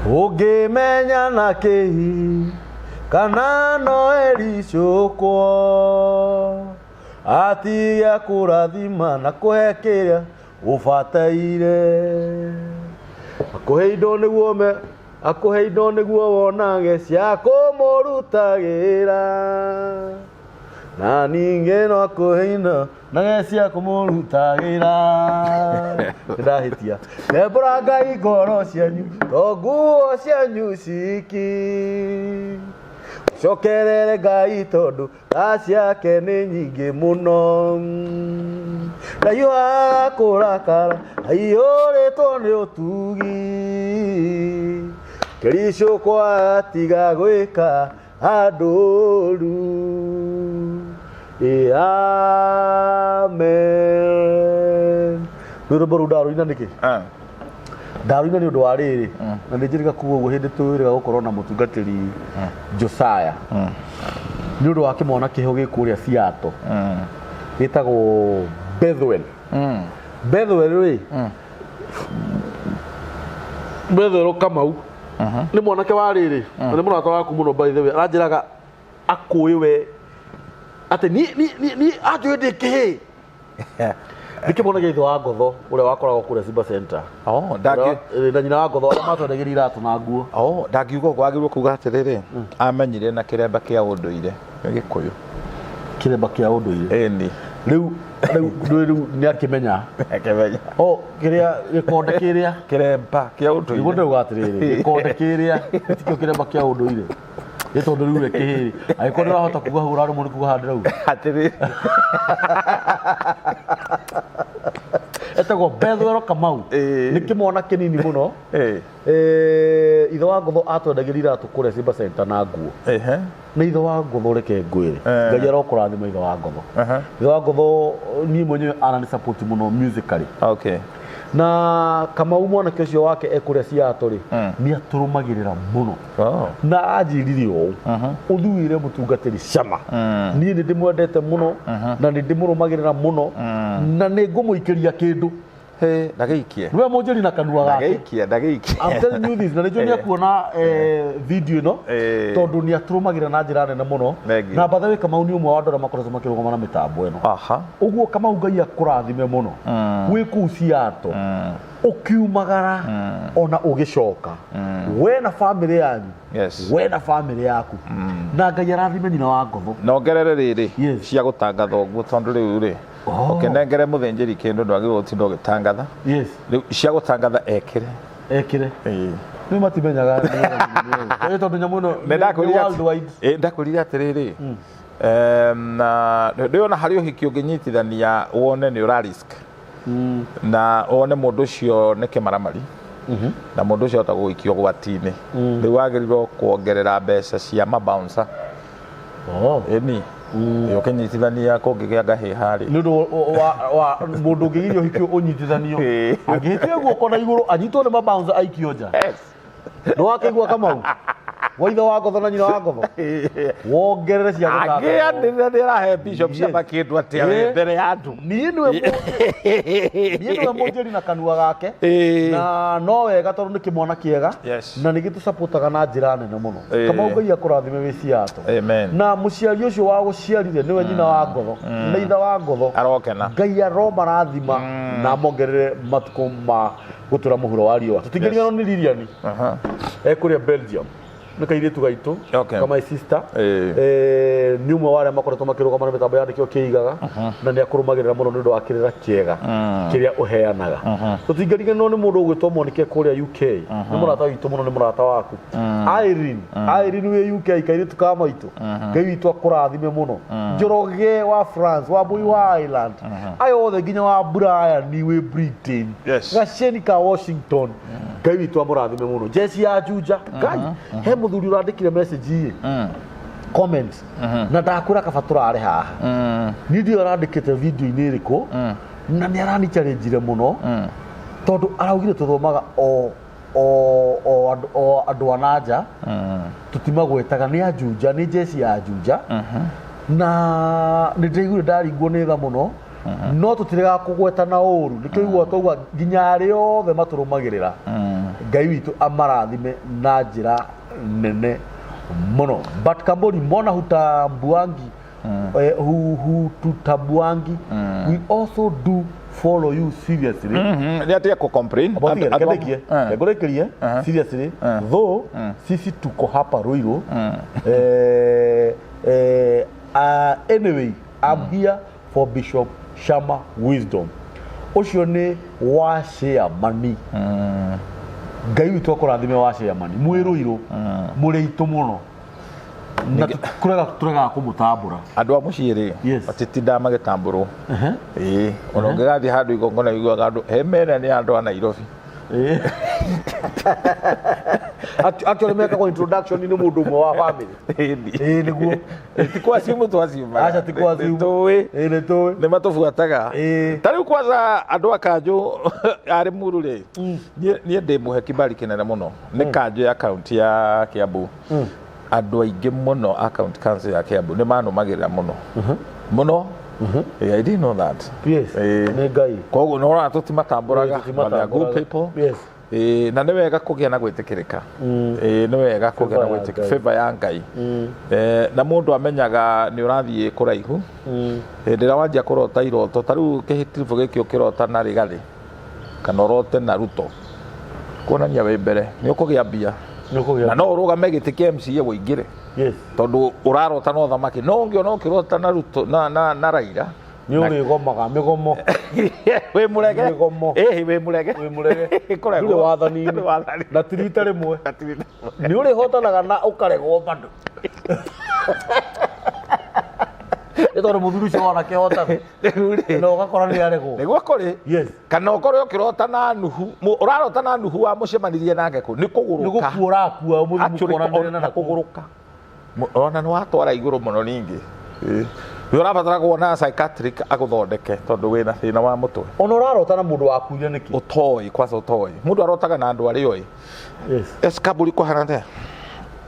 Ũngĩmenya na kĩi kana no ericũkwo atige kũrathima na kũhe kĩrĩa ũbataire akũhe indo nĩguo me akũhe indo nĩguo wonage cia kũmũrutagĩra na ningĩ no akũhe indo nage cia kũmũrutagĩra. Nĩndahĩtia. Tembũrangai ngoro cianyu to nguo cianyu ciki, cokerere Ngai tondũ tha ciake nĩ nyingĩ mũno. Ndahiũhaga kũrakara aiyũrĩtwo nĩ ũtugi, kĩricũkwo agatiga gwĩka andũ ũru. Ĩ amen. Rĩu rwĩmbo rũu ndarũina nĩkĩ? Ah. Ndarũina nĩ ũndũ wa rĩrĩ, na nĩ njĩrĩga kuga ũguo hĩndĩ twĩrĩga gũkorwo na mũtungatĩri Josiah nĩ ũndũ wa kĩmwana kĩho gĩ kũrĩa Seattle gĩtagwo Bethwel. Bethwel rĩ, Bethwel Kamau nĩ mwanake wa rĩrĩ na nĩ mũrata waku mũno, by the way, aranjĩraga akũĩ we atĩ niĩ niĩ niĩ niĩ anjũĩ ndĩ kĩhĩ. Nĩ kĩmwana gĩa ithe wa ngotho ũrĩa wakoragwo kũrĩa Simba Center. Oh, ndangĩ Na nyina wa ngotho arĩa matwendagĩria iratũ na nguo. Oh, ndangiuga ũguo, wagĩrĩirwo kuga atĩrĩrĩ, amenyire na kĩremba kĩa ũndũire nĩ Gĩkũyũ. Kĩremba kĩa ũndũire. Ĩni. Rĩu nĩ akĩmenya. Akĩmenya. O kĩrĩa gĩkonde kĩrĩa. Kĩremba kĩa ũndũire. Nĩguo ndĩrauga atĩrĩrĩ, gĩkonde kĩrĩa tikĩo kĩremba kĩa ũndũire. Nĩ tondũ rĩu we kĩhĩrĩ. Angĩkorwo ndũrahota kuga hau ũraremwo nĩ kuga handũ rau. Atĩrĩrĩ. Etagwo Bethwel Kamau. Ĩĩ. Nĩ kĩmwana kĩnini mũno. Ĩĩ. Ithe wa ngotho atwendagĩria iratũ kũrĩa Simba Center na nguo. Ehe. Na ithe wa ngotho reke ngwĩre. Eh. Ngai arokũrathima ithe wa ngotho. Aha. Ithe wa ngotho niĩ mwenyewe arani support mũno musically. Okay. Na Kamau mwanake ũcio wake ekũrĩa Seattle rĩ, nĩ atũrũmagĩrĩra mũno. Oh. Na anjĩrire ũũ, ũthuire mũtungatĩri Cama, niĩ nĩ ndĩmwendete mũno na nĩ ndĩmũrũmagĩrĩra mũno na nĩ ngũmũikĩria kĩndũ. Hĩ, ndagĩikie. Nĩwe mũnjĩri na kanua gake. Ndagĩikie, ndagĩikie. I'm telling you this, na nĩnjũĩ nĩ akuona video ĩno Eh. tondũ nĩ atũrũmagĩrĩra na njĩra nene mũno. Thank you. Na by the way, Kamau nĩ ũmwe wa andũ arĩa makoretwo makĩrũgama na mĩtambo ĩno. Aha. Ũguo Kamau Ngai akũrathime mũno wĩ kũu Seattle, ũkiumagara ona ũgĩcoka, we na famĩlĩ yanyu. Yes. We na famĩlĩ yaku, na Ngai arathime nyina wa ngotho. Nongerere rĩrĩ Yes. cia gũtangatha ũguo tondũ rĩu rĩ Oh. ũkĩnengere mũthĩnjĩri kĩndũ ndwagĩrĩirwo gũtinda ũgĩtangatha. Yes. Rĩu cia gũtangatha ekĩre. Ekĩre. Ĩĩ. Rĩu matimenyaga nĩ tondũ nyamũ ĩno Nĩ nĩ ndakwĩrire atĩ- worldwide. Ĩĩ, ndakwĩrire atĩrĩrĩ, na ndĩona harĩ ũhiki ũngĩnyitithania wone nĩ ũra risk na wone mũndũ ũcio nĩ kĩmaramari na mũndũ ũcio ahota gũgũikia ũgwati-inĩ. Rĩu wagĩrĩirwo kuongerera mbeca cia mabouncer. Oh. Ĩni ũkĩnyitithania kũngĩgĩa ngahĩha rĩ. Nĩ ũndũ wa mũndũ ũngĩgiria ũhiki ũnyitithanio Ĩĩ. angĩhĩtia guoko na igũrũ anyitwo nĩ mabouncer aikio nja. Yes. Nĩ wakĩigua Kamau wa ithe wa ngotho na nyina wa ngotho wongerere cia gũthaka. Angĩanĩrĩra nĩ arahe bishop Yes. Ciama kĩndũ atĩa Ĩĩ. wĩ mbere ya andũ. Niĩ nĩwe mũnjĩri na kanua gake. Ĩĩ. Na no wega tondũ nĩ kĩmwana kĩega Yes. na nĩ gĩtũcapotaga na njĩra nene mũno. Ĩĩ. Kamau Ngai akũrathime wĩ Seattle. Amen. Na mũciari ũcio wa gũciarire nĩwe nyina wa ngotho na ithe wa ngotho. Arokena. Ngai aromarathima na amongerere matukũ ma gũtũra mũhuro wa riũa. Tũtingĩriganĩrwo nĩ Lilian. Aha. Ekũrĩa Belgium nĩ kairĩtu gaitũ Okay. ka my sister. Ĩĩ. Nĩ ũmwe wa arĩa makoretwo makĩrũgama na mĩtambo ya nĩkĩo kĩigaga na nĩ akũrũmagĩrĩra mũno nĩ ũndũ wa kĩrĩra kĩega kĩrĩa ũheanaga. Tũtingĩriganĩrwo nĩ mũndũ ũgwĩtwo Monike kũrĩa UK, nĩ mũrata witũ mũno, nĩ mũrata waku Irene. Irene wĩ UK, kairĩtu ka maitũ, Ngai witũ akũrathime mũno. Njoroge wa France, wa Mbui wa Ireland, aya othe nginya wa Brian wĩ Britain. Yes. Gaceni ka Washington, Ngai witũ amũrathime mũno. Jeci ya Juja, Ngai he mũthuri ũrandĩkire message ĩ comment na ndakwĩra kaba tũrarĩ haha. Niĩ ndiũĩ arandĩkĩte video-inĩ ĩrĩkũ na nĩ arani-challenge-ire mũno tondũ araugire tũthomaga o andũ a nanja tũtimagwetaga nĩ anjunja nĩ jeci ya Juja na nĩ ndĩraiguire ndaringwo nĩ tha mũno no tũtiregaga kũgweta na ũru nĩkĩo igua twauga nginya arĩa othe matũrũmagĩrĩra. Ngai witũ amarathime na njĩra nene mũno. But Kamboni, mbona hutambuangi hututambuangi? We also do follow you seriously. Nĩ atige kũ complain. Kendekie ngũrĩkĩrie seriously though, sisi tuko hapa Ruiru. Anyway, I'm here for Bishop Shama Wisdom. Ũcio nĩ wa chairman. Ngai witũ akũrathime wa chairman, mwĩ Ruiru mũrĩ itũ mũno na tũregaga tũregaga kũmũtambũra. Andũ a mũciĩ rĩ, matitindaga magĩtambũrwo. Ĩĩ, ona ũngĩgathiĩ handũ igongona iguaga andũ he mena nĩ andũ a Nairobi. Actually mekagwo introduction nĩ mũndũ ũmwe wa family. Ĩĩ, nĩguo. Ti kwa ciumu twaciumaga. Aca, ti kwa ciumu. Tũĩ. Ĩĩ, nĩ tũĩ. Nĩ matũbuataga. Ta rĩu kwanza andũ a kanjũ arĩ muru rĩ, niĩ ndĩ mũhe kibali kĩnene mũno nĩ kanjũ ya kaunti ya Kiambu. Andũ aingĩ mũno a county council ya Kiambu nĩ manũmagĩrĩra mũno mũno. Yeah, I didn't know that. Nĩ Ngai. Koguo nĩ ũrona tũtimatambũraga, but they are good people. Ĩĩ, na nĩ wega kũgĩa na gwĩtĩkĩrĩka. Ĩĩ, nĩ wega kũgĩa na Favor ya gwĩtĩkĩrĩka, Ngai. favor ya Ngai. Na mũndũ amenyaga nĩ ũrathiĩ kũraihu hĩndĩ ĩrĩa wanjia kũrota iroto ta rĩu kĩhitiribũ gĩkĩ ũkĩrota na Rigathĩ kana ũrote na Ruto, kuonania wĩ mbere nĩ ũkũgĩa mbia. Nĩ ũkũgĩa. Na no ũrũgame gĩtĩ kĩa MCA wũingĩre, tondũ ũrarota na ũthamaki. No ũngĩona ũkĩrota na Ruto na Raila, Nĩ ũrĩgomaga mĩgomo. Wĩ mũrege. Mĩgomo. Ĩhĩ, wĩ mũrege. Wĩ mũrege. Kũregwo. Ndũrĩ wathani-inĩ. Ndũrĩ wathani. Na ti rita rĩmwe, nĩ ũrĩhotanaga na ũkaregwo bado, nĩ tondũ mũthuri ũcio wona kĩhotana Rĩu rĩ, na ũgakora nĩ aregwo. Nĩguo kũrĩ. Kana ũkorwo ũkĩrota na Nuhu, ũrarota na Nuhu wamũcemanirie nake kũ nĩ Nĩ kũgũrũka. gũkua ũrakua mũthiĩ Actually, mũkoranĩre na na kũgũrũka. Ona nĩ watwara igũrũ mũno ningĩ. Nĩ ũrabatara kuona psychiatric agũthondeke tondũ wĩna thĩna wa mũtwe. Ona ũrarota na mũndũ wakuire nĩkĩ? Ũtoĩ kwanza, ũtoĩ mũndũ arotaga na andũ arĩa oĩ. Eskaburi kũhana atĩa?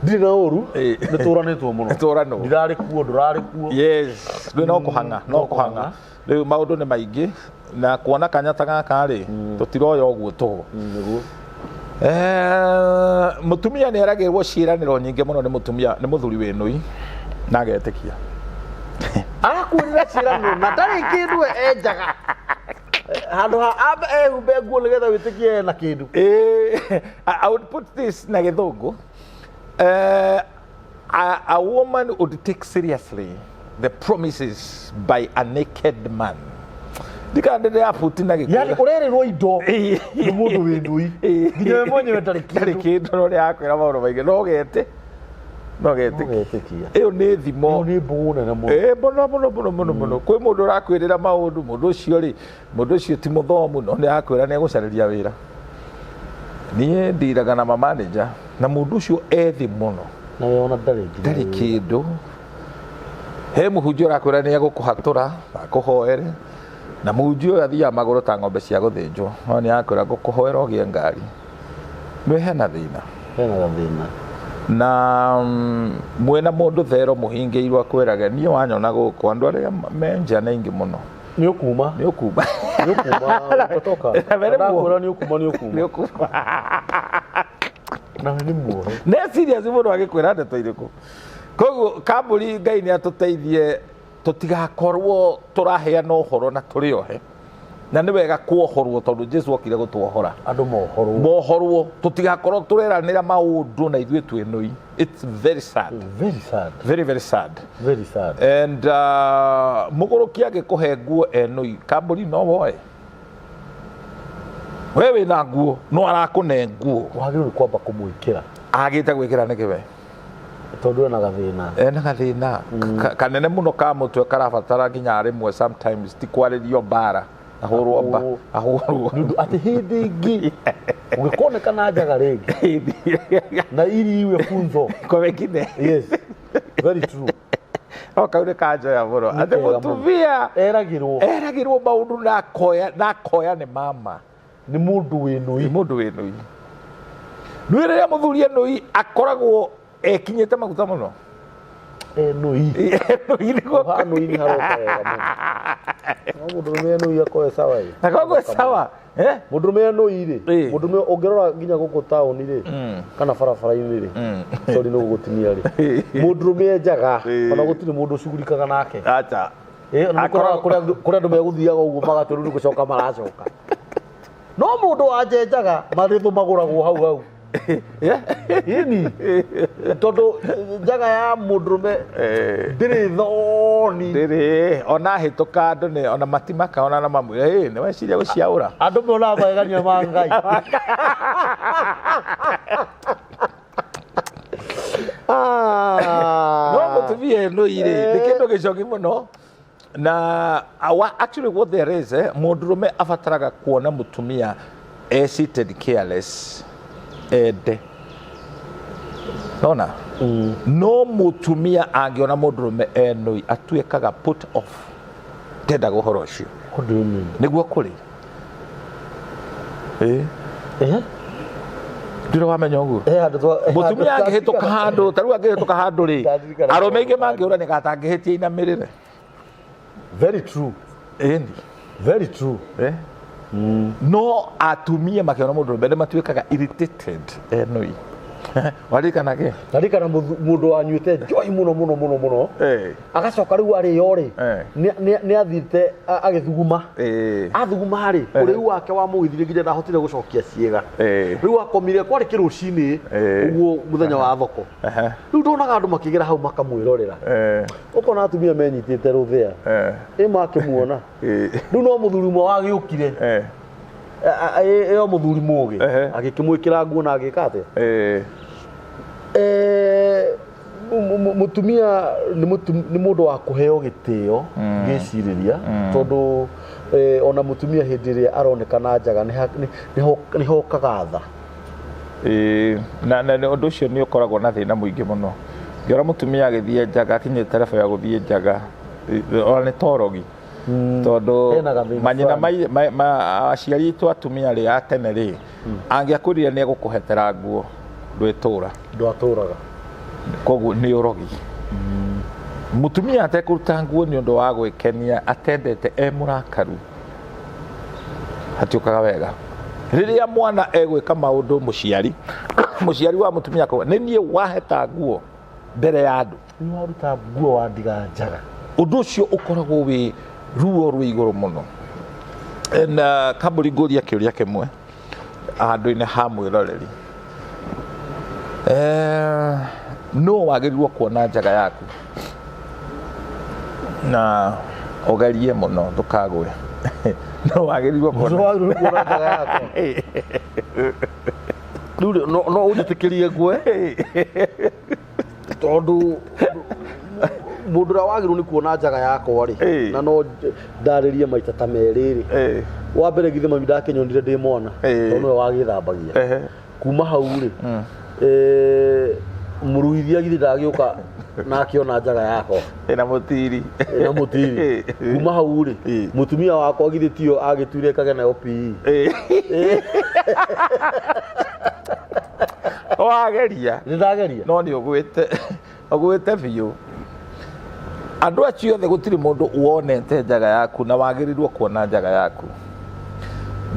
Ndirĩ na ũru. Nĩ tũranĩtwo mũno. Nĩtũranwo. Ndirarĩ kuo, ndũrarĩ kuo. Yes, rĩu no kũhang'a, no kũhang'a. Rĩu maũndũ nĩ maingĩ na kuona kanya ta gaka rĩ, tũtiroya ũguo tũhũ. Nĩguo. Mũtumia nĩ eragĩrwo ciĩranĩro nyingĩ mũno nĩ mũtumia, nĩ mũthuri wĩ nũi na agetĩkia. Arakwĩrĩra ciĩranĩro na ndarĩ kĩndũ we enjaga handũ ha ambe ehumbe nguo nĩgetha wĩtĩkie ena kĩndũ. I would put this na gĩthũngũ. A woman would take seriously the promises by a naked man. Ndikana ndĩrĩ ya puti na gĩkũyũ. Yani ũrerĩrwo indo nĩ mũndũ wĩ ndui, nginya we mwenyewe ndarĩ Ndarĩ kĩndũ. Kĩndũ, no nĩ akwĩra maũndũ maingĩ no gete no getĩkia. Ũgetĩkia. Ĩyo nĩ thimo. Ĩyo nĩ mbũgũ nene mũno. Ĩ, mũno mũno mũno mũno mũno. Kwĩ mũndũ ũrakwĩrĩra maũndũ, mũndũ ũcio rĩ, mũndũ ũcio ti mũthomu, no nĩ arakwĩra nĩ egũcarĩria wĩra. Niĩ ndiraga na mamanager na mũndũ ũcio ethĩ mũno. Na we ona ndarĩ nginya Ndarĩ wĩra. Kĩndũ. He mũhunjia ũrakwĩra nĩ egũkũhatũra akũhoere, na mũhunjia ũyũ athiaga magũrũ ta ng'ombe cia gũthĩnjwo, no nĩ arakwĩra ngũkũhoera ũgĩe ngari. Nĩ hena thĩna. Hena gathĩna. Na mwĩna mũndũ thero mũhingĩirwo akwĩrage niĩ wanyona gũkũ andũ arĩa me nja nĩ aingĩ mũno. Nĩ ũkuma. Nĩ ũkuma. Nĩ ũkuma utatoka. Na we nĩ muohe. Ndakwĩra nĩ ũkuma, nĩ ũkuma. Nĩ ũkuma. Na we nĩ muohe. Nĩ serious mũndũ agĩkwĩra ndeto irĩkũ. Koguo kambũri, Ngai nĩ atũteithie tũtigakorwo tũraheana ũhoro na tũrĩ ohe, na nĩ wega kuohorwo tondũ Jesu okire gũtuohora. Andũ mohorwo. Mohorwo, tũtigakorwo tũreranĩra maũndũ na ithuĩ twĩ nũi. It's very sad. Very sad. Very very sad. Very sad. And mũgũrũki angĩkũhe nguo enũi, kambũri, no woe? We wĩna nguo no arakũne nguo. Wagĩrĩirwo nĩ kwamba kũmwĩkĩra. Agĩte gwĩkĩra nĩkĩ we? Tondũ ena gathĩna. Ena gathĩna kanene mũno ka mũtwe karabatara nginya rĩmwe sometimes ti kwarĩrio mbara, ahũrwo mba. Ahũrwo. Ahũrwo. Nĩ ũndũ atĩ hĩndĩ ĩngĩ ũngĩkonekana njaga rĩngĩ na ili iwe funzo kwa wengine. Yes, very true. No kau nĩ kanjoya mũno Nĩ atĩ kega mũno. mũtumia eragĩrwo eragĩrwo maũndũ na akoya, na akoya nĩ mama. Nĩ mũndũ wĩ nĩ nũi. Mũndũ wĩ nũi. Nĩ rĩrĩa mũthuri e nũi akoragwo ekinyĩte maguta mũno. Enũi. Enũi nĩguo. Ha nũi nĩ haroka wega mũno. No mũndũrũme enũi akoe sawa ĩ. Akoragwo sawa. Eh? Mũndũrũme enũi rĩ, Ĩ. mũndũrũme ũngĩrora nginya gũkũ taũni rĩ, kana barabara-inĩ rĩ, sorry nĩ gũgũtinia rĩ, mũndũrũme enjaga, ona gũtirĩ mũndũ ũcugurikaga nake. Acha. Ĩ, ona nĩ ũkoraga kũrĩa andũ megũthiaga ũguo magatua rĩu nĩ gũcoka maracoka. No mũndũ wa njenjaga marĩthũ magũragwo hau hau. Ĩni, tondũ njaga ya mũndũrũme ndĩrĩ thoni. Ndĩrĩ ona hĩtũka andũ nĩ ona matimaka ona na mamwĩra ĩ nĩ weciria gũciaũra. Andũ monaga magegania ma Ngai. No mũtumia ĩno irĩ nĩ kĩndũ gĩcogi mũno na actually what there is mũndũrũme abataraga kuona mũtumia e seated careless ende nona no mũtumia angĩona mũndũrũme enũi atuĩkaga put off ndendaga ũhoro ũcio. What do you mean? Nĩguo kũrĩ. Ĩ ndũrĩ wamenya ũguo? Mũtumia angĩhĩtũka handũ ta rĩu angĩhĩtũka handũ rĩ, Ndaririkanaa arũme aingĩ maũndũ mangĩũra nĩ gatangĩhĩtia inamĩrĩre. Very true. Ĩni. Very true. Eh? No atumia makĩona mũndũ ũrũme nĩ matuĩkaga irritated enũi. Waririkana kĩ? Ndarikana mũndũ wanyuĩte njohi mũno mũno mũno mũno. Agacoka rĩu arĩo rĩ, nĩ athiĩte agĩthuguma. Athuguma rĩ, ũrĩu wake wamũgĩthirie nginya ndahotire gũcokia ciĩga. Rĩu akomire kwarĩ kĩrũcinĩ ũguo mũthenya wa thoko. Rĩu ndonaga andũ makĩgera hau makamwĩrorera. Ũkona atumia menyitĩte rũthĩa. Ĩ makĩmuona. Rĩu no mũthuri ũmwe wagĩũkire. Ĩyo mũthuri mũgĩ. Agĩkĩmwĩkĩra nguo na agĩka atĩa? Mũtumia nĩ mũndũ wa kũheo gĩtĩo ngĩcirĩria, tondũ ona mũtumia hĩndĩ ĩrĩa aronekana njaga nĩ hokaga tha. Na ũndũ ũcio nĩ ũkoragwo na thĩna mũingĩ mũno. Ngĩona mũtumia agĩthiĩ njaga akinyĩte level ya gũthiĩ njaga ona nĩ torogi. Tondũ manyina aciari aitũ atumia rĩ a tene rĩ, angĩakwĩrire nĩ egũkũhetera nguo ndwĩtũra. Ndwatũraga. Koguo nĩ ũrogi. Mũtumia atekũruta nguo nĩ ũndũ wa gwĩkenia atendete e mũrakaru hatiũkaga wega. Rĩrĩa mwana egwĩka maũndũ mũciari, mũciari wa mũtumia akauga nĩ niĩ waheta nguo mbere ya andũ. Nĩ waruta nguo wandiga njaga. Ũndũ ũcio ũkoragwo wĩ ruo rwĩ igũrũ mũno. Na kambũri ngũria kĩũria kĩmwe handũ-inĩ ha mwĩroreri. Nũ wagĩrĩirwo kuona njaga yaku? Na ũgerie mũno ndũkagwe. Nũ wagĩrĩirwo kuona? Nũ wagĩrĩirwo kuona njaga yakwa? Rĩu no ũnjĩtĩkĩrie ngwe? Tondũ mũndũ ũrĩa wagĩrĩirwo nĩ kuona njaga yakwa rĩ, na no ndarĩrie maita ta merĩ rĩ. Wa mbere githĩ mami ndakĩnyonire ndĩ mwana, tondũ nĩwe wagĩthambagia. Kuma hau rĩ, mũruithia githĩ ndagĩũka na akĩona njaga yakwa. Ĩna mũtiri. Ĩna mũtiri. Kuma hau rĩ, mũtumia wakwa githĩ tiyo agĩtuire kage nayo PE. Wageria. Nĩ ndageria. No nĩ ũgwĩte. Ũgwĩte biũ. Andũ acio othe gũtirĩ mũndũ wonete njaga yaku na wagĩrĩirwo kuona njaga yaku.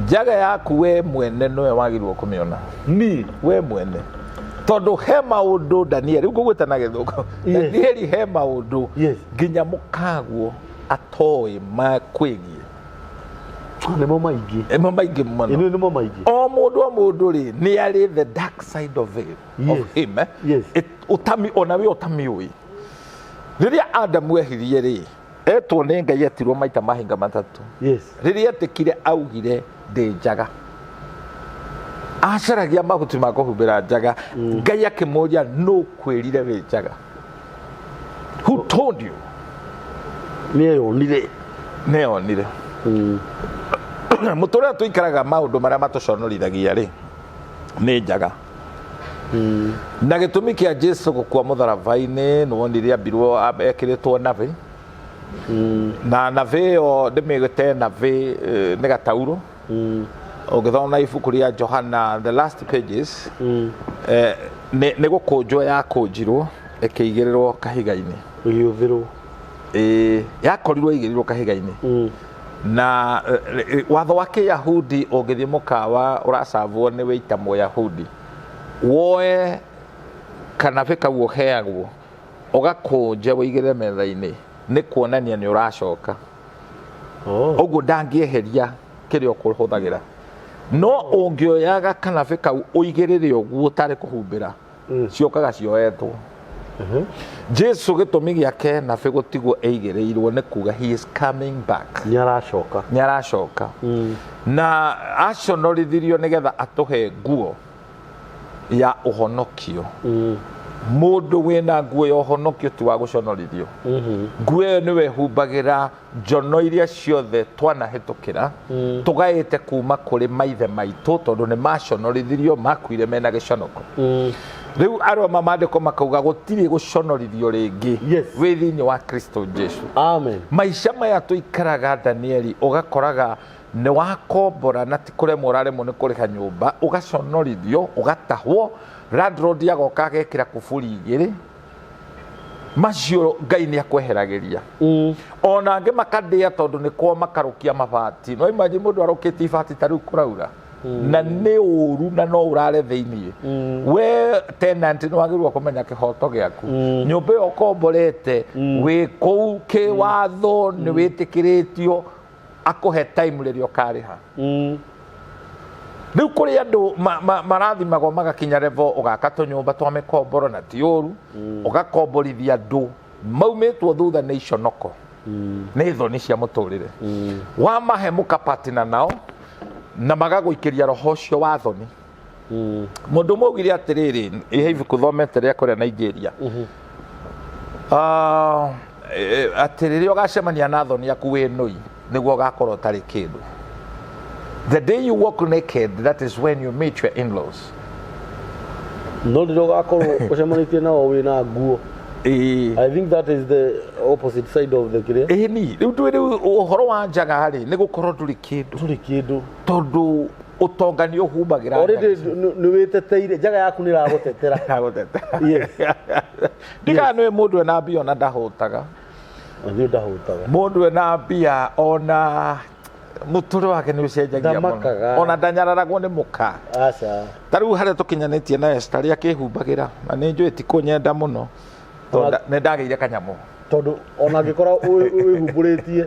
Njaga yaku we mwene nĩwe wagĩrĩirwo kũmĩona. Ni we mwene. Tondũ he maũndũ Daniel, rĩu ngũgwĩta na gĩthũngũ. Daniel he maũndũ nginya mũkaguo atoĩ makwĩgiĩ. Nĩmo maingĩ. Nĩmo maingĩ mũno. Ĩno nĩmo maingĩ. O mũndũ o mũndũ rĩ, nĩ arĩ the dark side of it. Of him, Ũtami, ona we ũtamiũĩ. Rĩrĩa Adamu ehirie rĩ, etwo nĩ Ngai etirwo maita mahinga matatũ. Rĩrĩa etĩkire augire ndĩ njaga. Acaragia mahuti ma kũhumbĩra njaga. Ngai akĩmũria nũ kwĩrire wĩ njaga? Who told you? Nĩeyonire. Nĩeyonire. Mũtũrĩre tũikaraga maũndũ marĩa matũconorithagia rĩ, nĩ njaga. Na gĩtũmi kĩa Jesu gũkua mũtharaba-inĩ nĩ wonire ambirwo ekĩrĩtwo nabĩ. Na nabĩ ĩyo ndĩmĩgĩte nabĩ nĩ gatauro. Ũngĩthoma ibuku rĩa Johana the last pages, nĩ gũkũnjwo yakũnjirwo Ĩkĩigĩrĩrwo kahiga-inĩ. Ĩgĩũthĩrwo. Ĩĩ, yakorirwo ĩigĩrĩirwo kahiga-inĩ. Na watho wa Kĩyahudi, ũngĩthiĩ mũkawa ũracabwo nĩ wĩita Mũyahudi, woe kanabĩ kau ũheagwo, ũgakũnje ũigĩrĩre metha-inĩ, nĩ kuonania nĩ ũracoka. Oh. Ũguo ndangĩeheria kĩrĩa ũkũhũthagĩra, no ũngĩoyaga kanabĩ kau ũigĩrĩre ũguo ũtarĩ kũhumbĩra, ciũkaga cioetwo. Jesu gĩtũmi gĩake nabĩ gũtigwo ĩigĩrĩirwo nĩ kuga he is coming back. Nĩ aracoka. Nĩ aracoka na aconorithirio nĩgetha atũhe nguo ya ũhonokio. Mũndũ wĩna nguo ya ũhonokio ti wa gũconorithio. Nguo ĩyo nĩwe ĩhumbagĩra njono iria ciothe twanahĩtũkĩra, tũgaĩte kuma kũrĩ maithe maitũ, tondũ nĩ maconorithirio, makuire mena gĩconoko. Rĩu Aroma, maandĩko makauga gũtirĩ gũconorithio rĩngĩ wĩ thĩinĩ wa Kristo Jesu. Amen. Maica maya tũikaraga, Danieli, ũgakoraga nĩ wakombora na ti kũremwo ũraremwo nĩ kũrĩha nyũmba, ũgaconorithio, ũgatahwo, landlord agoka agekĩra kuburi igĩrĩ. Macio Ngai nĩ akweheragĩria. Ona angĩ makandĩa tondũ nĩ kwao makarũkia mabati. No imagine mũndũ arũkĩtie ibati ta rĩu kũraura na nĩ ũru na no ũrare thĩiniĩ. We tenant nĩ wagĩrĩirwo kũmenya kĩhoto gĩaku. Nyũmba ĩyo ũkomborete wĩ kũu kĩwatho nĩ wĩtĩkĩrĩtio akũhe time rĩrĩa ũkarĩha. Rĩu kũrĩ andũ marathimagwo magakinya level ũgaka tũnyũmba twa mĩkomboro, na ti ũru, ũgakomborithia andũ maumĩtwo thutha nĩ iconoko, nĩ thoni cia mũtũrĩre. Wamahe mũkapatina nao na magagũikĩria roho ũcio wa thoni. Mũndũ ũmwe augire atĩrĩrĩ, ihe ibuku thomete rĩa kũrĩa Nigeria, atĩ rĩrĩa ũgacemania na thoni yaku wĩ nũi, nĩguo ũgakorwo ũtarĩ kĩndũ. The day you walk naked, that is when you meet your in-laws. No rĩrĩa ũgakorwo ũcemanĩtie nao wĩna nguo. I think that is the opposite side of the kĩrĩa. Ĩni rĩu ndũĩ, rĩu ũhoro wa njaga rĩ, nĩ gũkorwo ndũrĩ kĩndũ. Ndũrĩ kĩndũ. Tondũ ũtonga nĩ ũhumbagĩra. Already nĩ wĩteteire, njaga yaku nĩ ĩragũtetera. Ĩragũtetera. Yes. Ndikaa nĩ mũndũ ena mbia ona ndahũtaga. Nĩ ndahũtaga. Mũndũ ena mbia ona mũtũrĩre wake nĩ ũcenjagia mũno. Ndamakaga. Ona ndanyararagwo nĩ mũka. Aca. Ta rĩu harĩa tũkinyanĩtie na Esther arĩa akĩhumbagĩra, na nĩ njũĩ ti kũnyenda mũno, tondũ nĩ ndagĩire kanyamũ. Tondũ ona angĩkorwo wĩhumbũrĩtie,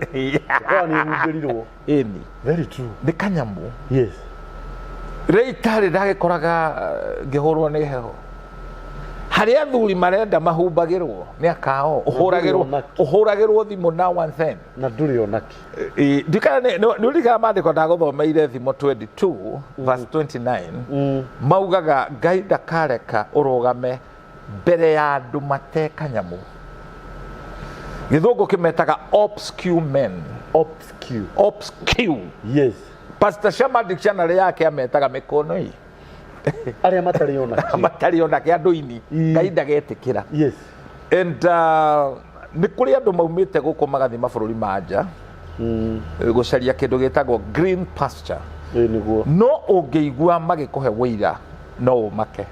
ũkora nĩ ũhumbĩrirwo. Ĩni. Very true. Nĩ kanyamũ. Rĩu itarĩ ndagĩkoraga ngĩhũrwo nĩ heho. Harĩ athuri marenda mahumbagĩrwo nĩ akao, ũhũragĩrwo Ndũrĩ onakĩ. Ũhũragĩrwo thimũ now and then. Na ndũrĩ onakĩ. Ndikana nĩ ũririkana maandĩko ndagũthomeire, Thimo 22 verse 29, maugaga Ngai ndakareka ũrũgame mbere ya andũ mate kanyamũ. Gĩthũngũ kĩmetaga obscure men. Obscure. Obscure. Pastor Shama dictionary yake ametaga mĩkono ĩ. Arĩa matarĩ onakĩ. Matarĩ onake andũ-inĩ. Ngai ndagetĩkĩra. And nĩ kũrĩ andũ maumĩte gũkũ magathiĩ mabũrũri ma nja gũcaria kĩndũ gĩtagwo green pasture. Ĩ nĩguo. No ũngĩigua magĩkũhe wũira no ũmake,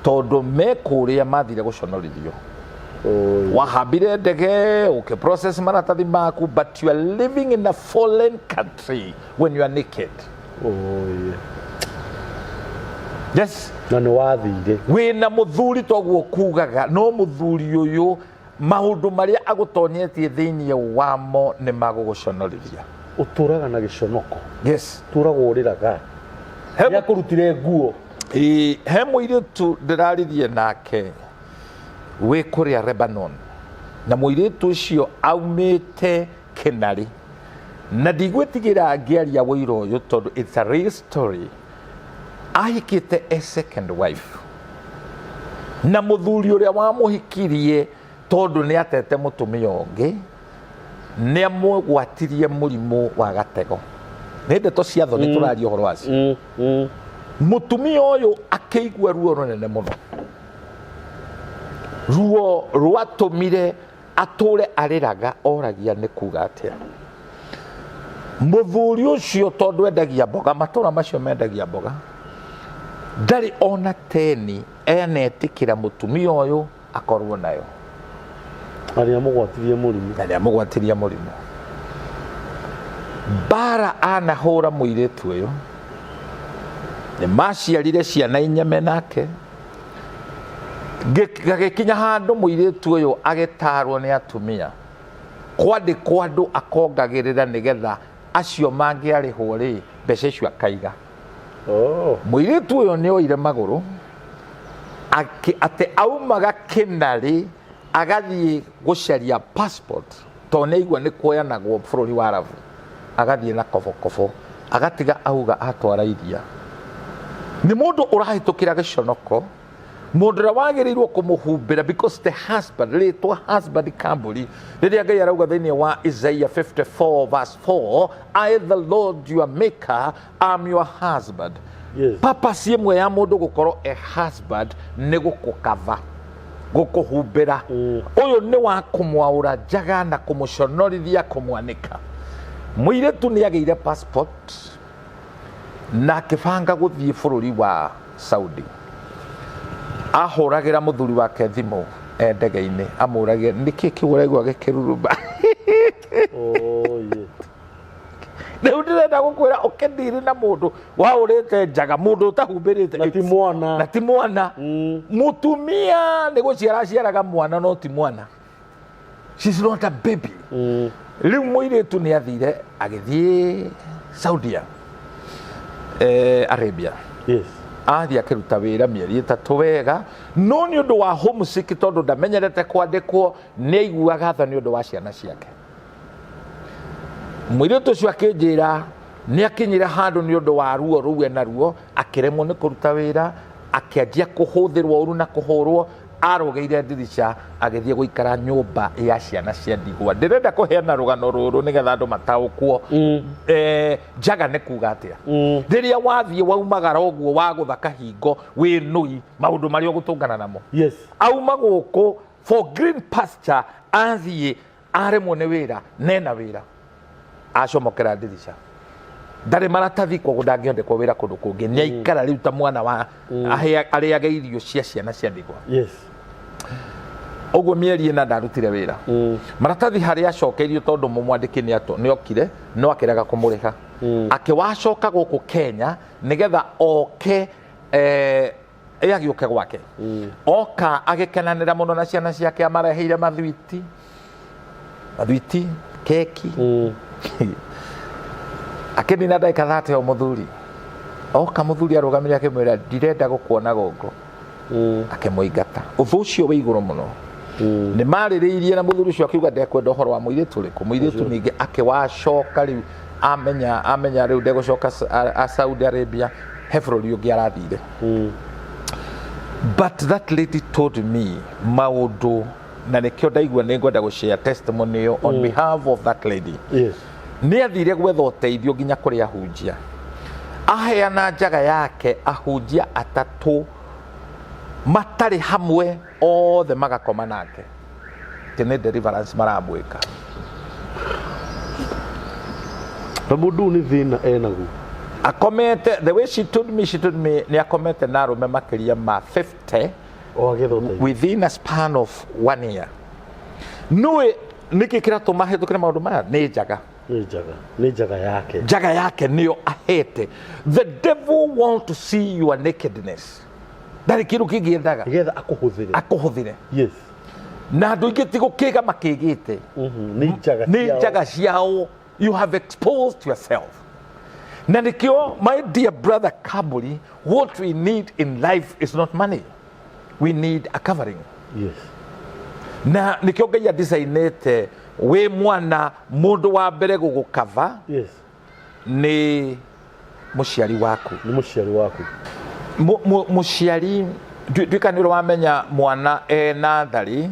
tondũ me kũrĩa mathire gũconorithio. Wahambire ndege ũkĩ process maratathi maku, but you are living in a foreign country when you are naked. Oi. Yes. Na nĩ wathire. Wĩna mũthuri toguo kugaga, no mũthuri ũyũ maũndũ marĩa agũtonyetie thĩinĩ wamo nĩ magũgũconorithia. Ũtũraga na gĩconoko. Yes. Ũtũraga ũrĩraga. Nĩ akũrutire nguo. Ĩĩ, he mũirĩtu ndĩraririe nake wĩ kũrĩa Lebanon, na mũirĩtu ũcio aumĩte Kĩnarĩ, na ndigwĩtigĩra ngĩaria wũira ũyũ tondũ it's a real story. Ahikĩte a second wife, na mũthuri ũrĩa wamũhikirie, tondũ nĩ atete mũtumia ũngĩ, nĩ amũgwatirie mũrimũ wa gatego. Nĩ ndeto cia thoni tũraria ũhoro wacio. Mũtumia ũyũ akĩigua ruo rũnene mũno, ruo rwatũmire atũre arĩraga, oragia nĩ kuga atĩa mũthuri ũcio, tondũ endagia mboga matũra macio mendagia mboga, ndarĩ ona teni enetĩkĩra mũtumia ũyũ. Akorwo nayo. Na nĩ amũgwatirie mũrimũ. Na nĩ amũgwatirie mũrimũ. Mbara anahũra mũirĩtu ũyũ, nĩ maciarire ciana inya menake. Gagĩkinya handũ mũirĩtu ũyũ agĩtarwo nĩ atumia, kwandĩkwo andũ akongagĩrĩra nĩgetha acio mangĩarĩhwo rĩ, mbeca icio akaiga. Oh. Mũirĩtu ũyũ nĩ oire magũrũ atĩ aumaga Kĩnarĩ agathiĩ gũcaria passport, tondũ nĩ aigua nĩ kuoyanagwo bũrũri wa Arabu, agathiĩ na kobokobo, agatiga auga atwara iria. Nĩ mũndũ ũrahĩtũkĩra gĩconoko, mũndũ ũrĩa wagĩrĩirwo kũmũhumbĩra, because the husband, rĩtwa husband Kamburi, rĩrĩa Ngai arauga thĩinĩ wa Isaiah 54 verse 4, "I the Lord your maker am your husband." Purpose ĩmwe ya mũndũ gũkorwo a husband nĩ gũkũkava, gũkũhumbĩra. Ũyũ nĩ wa kũmwaũra njaga na kũmũconorithia, kũmwanĩka. Mũirĩtu nĩ agĩire passport na akĩbanga gũthiĩ bũrũri wa Saudi. Ahũragĩra mũthuri wake thimũ e ndege-inĩ, amũragia nĩkĩ kĩu ũraigua gĩkĩruruma. Oh, yeah. Rĩu ndĩrenda gũkwĩra ũkĩndiri na mũndũ waũrĩte njaga, mũndũ ũtahumbĩrĩte. Na ti mwana. Na ti mwana. Mũtumia nĩ gũciara aciaraga mwana, no ti mwana. She's not a baby. Rĩu mũirĩtu nĩ athire agĩthiĩ Saudia Arabia. Athiĩ akĩruta wĩra mĩeri 3 wega, no nĩ ũndũ wa homesick, tondũ ndamenyerete kwandĩkwo, nĩ aiguaga tha nĩ ũndũ wa ciana ciake. Mũirĩtu ũcio akĩnjĩra nĩ akinyire handũ nĩ ũndũ wa ruo rũu ena ruo, akĩremwo nĩ kũruta wĩra, akĩanjia kũhũthĩrwo ũru na kũhũrwo, arũgĩire ndirica agĩthiĩ gũikara nyũmba ya ciana cia ndigwa. Ndĩrenda kũheana rũgano rũrũ nĩgetha andũ mataũkwo. Njaga nĩ kuga atĩa? Rĩrĩa wathiĩ waumagara ũguo wagũtha kahingo wĩ nũi, maũndũ marĩa ũgũtũngana namo. Auma gũkũ for green pasture, athiĩ aremwo nĩ wĩra, nena wĩra, acomokera ndirica, ndarĩ maratathi, koguo ndangĩandĩkwo wĩra kũndũ kũngĩ. Nĩ aikara rĩu ta mwana wa arĩage irio cia ciana cia ndigwa. Ũguo mĩeri 4 ndarutire wĩra. Maratathi harĩa acokeirio, tondũ mũmwandĩki nĩ okire no akĩrega kũmũrĩha. Akĩwacoka gũkũ Kenya nĩgetha oke agĩũke gwake. Oka agĩkenanĩra mũno na ciana ciake, amareheire mathwiti, mathwiti, keki. Akĩnina ndagĩka 30 o mũthuri oka. Mũthuri arũgamire akĩmwĩra, "Ndirenda gũkuona gũkũ." Akĩmũingata. Ũthũ ũcio wĩ igũrũ mũno. Nĩ marĩrĩirie na mũthuri ũcio akiuga ndekwenda ũhoro wa mũirĩtu ũrĩkũ. Mũirĩtu ningĩ akĩwacoka rĩu amenya rĩu ndegũcoka Saudi Arabia, he bũrũri ũngĩ arathire. But that lady told me maũndũ, na nĩkĩo ndaigua nĩ ngwenda gũshare testimony ĩyo on behalf of that lady. Nĩ athire gwetha ũteithio nginya kũrĩ ahunjia, aheana njaga yake, ahunjia atatũ matarĩ hamwe othe magakoma nake, atĩ nĩ deliverance maramwĩka. Na mũndũ ũyũ nĩ thĩna enaguo. Akomete, the way she told me nĩ akomete na arũme makĩria ma 50 o agĩetha ũteithio within a span of one year. Nũĩ nĩkĩ kĩratũma hĩtũkĩre maũndũ maya? Nĩ njaga. Nĩ njaga, nĩ njaga yake. Njaga yake nĩyo ahete. The devil want to see your nakedness. Ndarĩ kĩndũ kĩngĩ endaga. Nĩgetha akũhũthĩre. Akũhũthĩre. Na andũ aingĩ ti gũkĩga makĩgĩte. Nĩ njaga nĩ ciao. Njaga ciao. You have exposed yourself. Na nĩkĩo, my dear brother Kaburi, what we need in life is not money, we need a covering. Na nĩkĩo Ngai adicainĩte wĩ mwana, mũndũ wa mbere gũgũkava nĩ mũciari waku. Nĩ mũciari waku. Mũciari nduĩka nĩ ũrĩ wamenya mwana e natharĩ,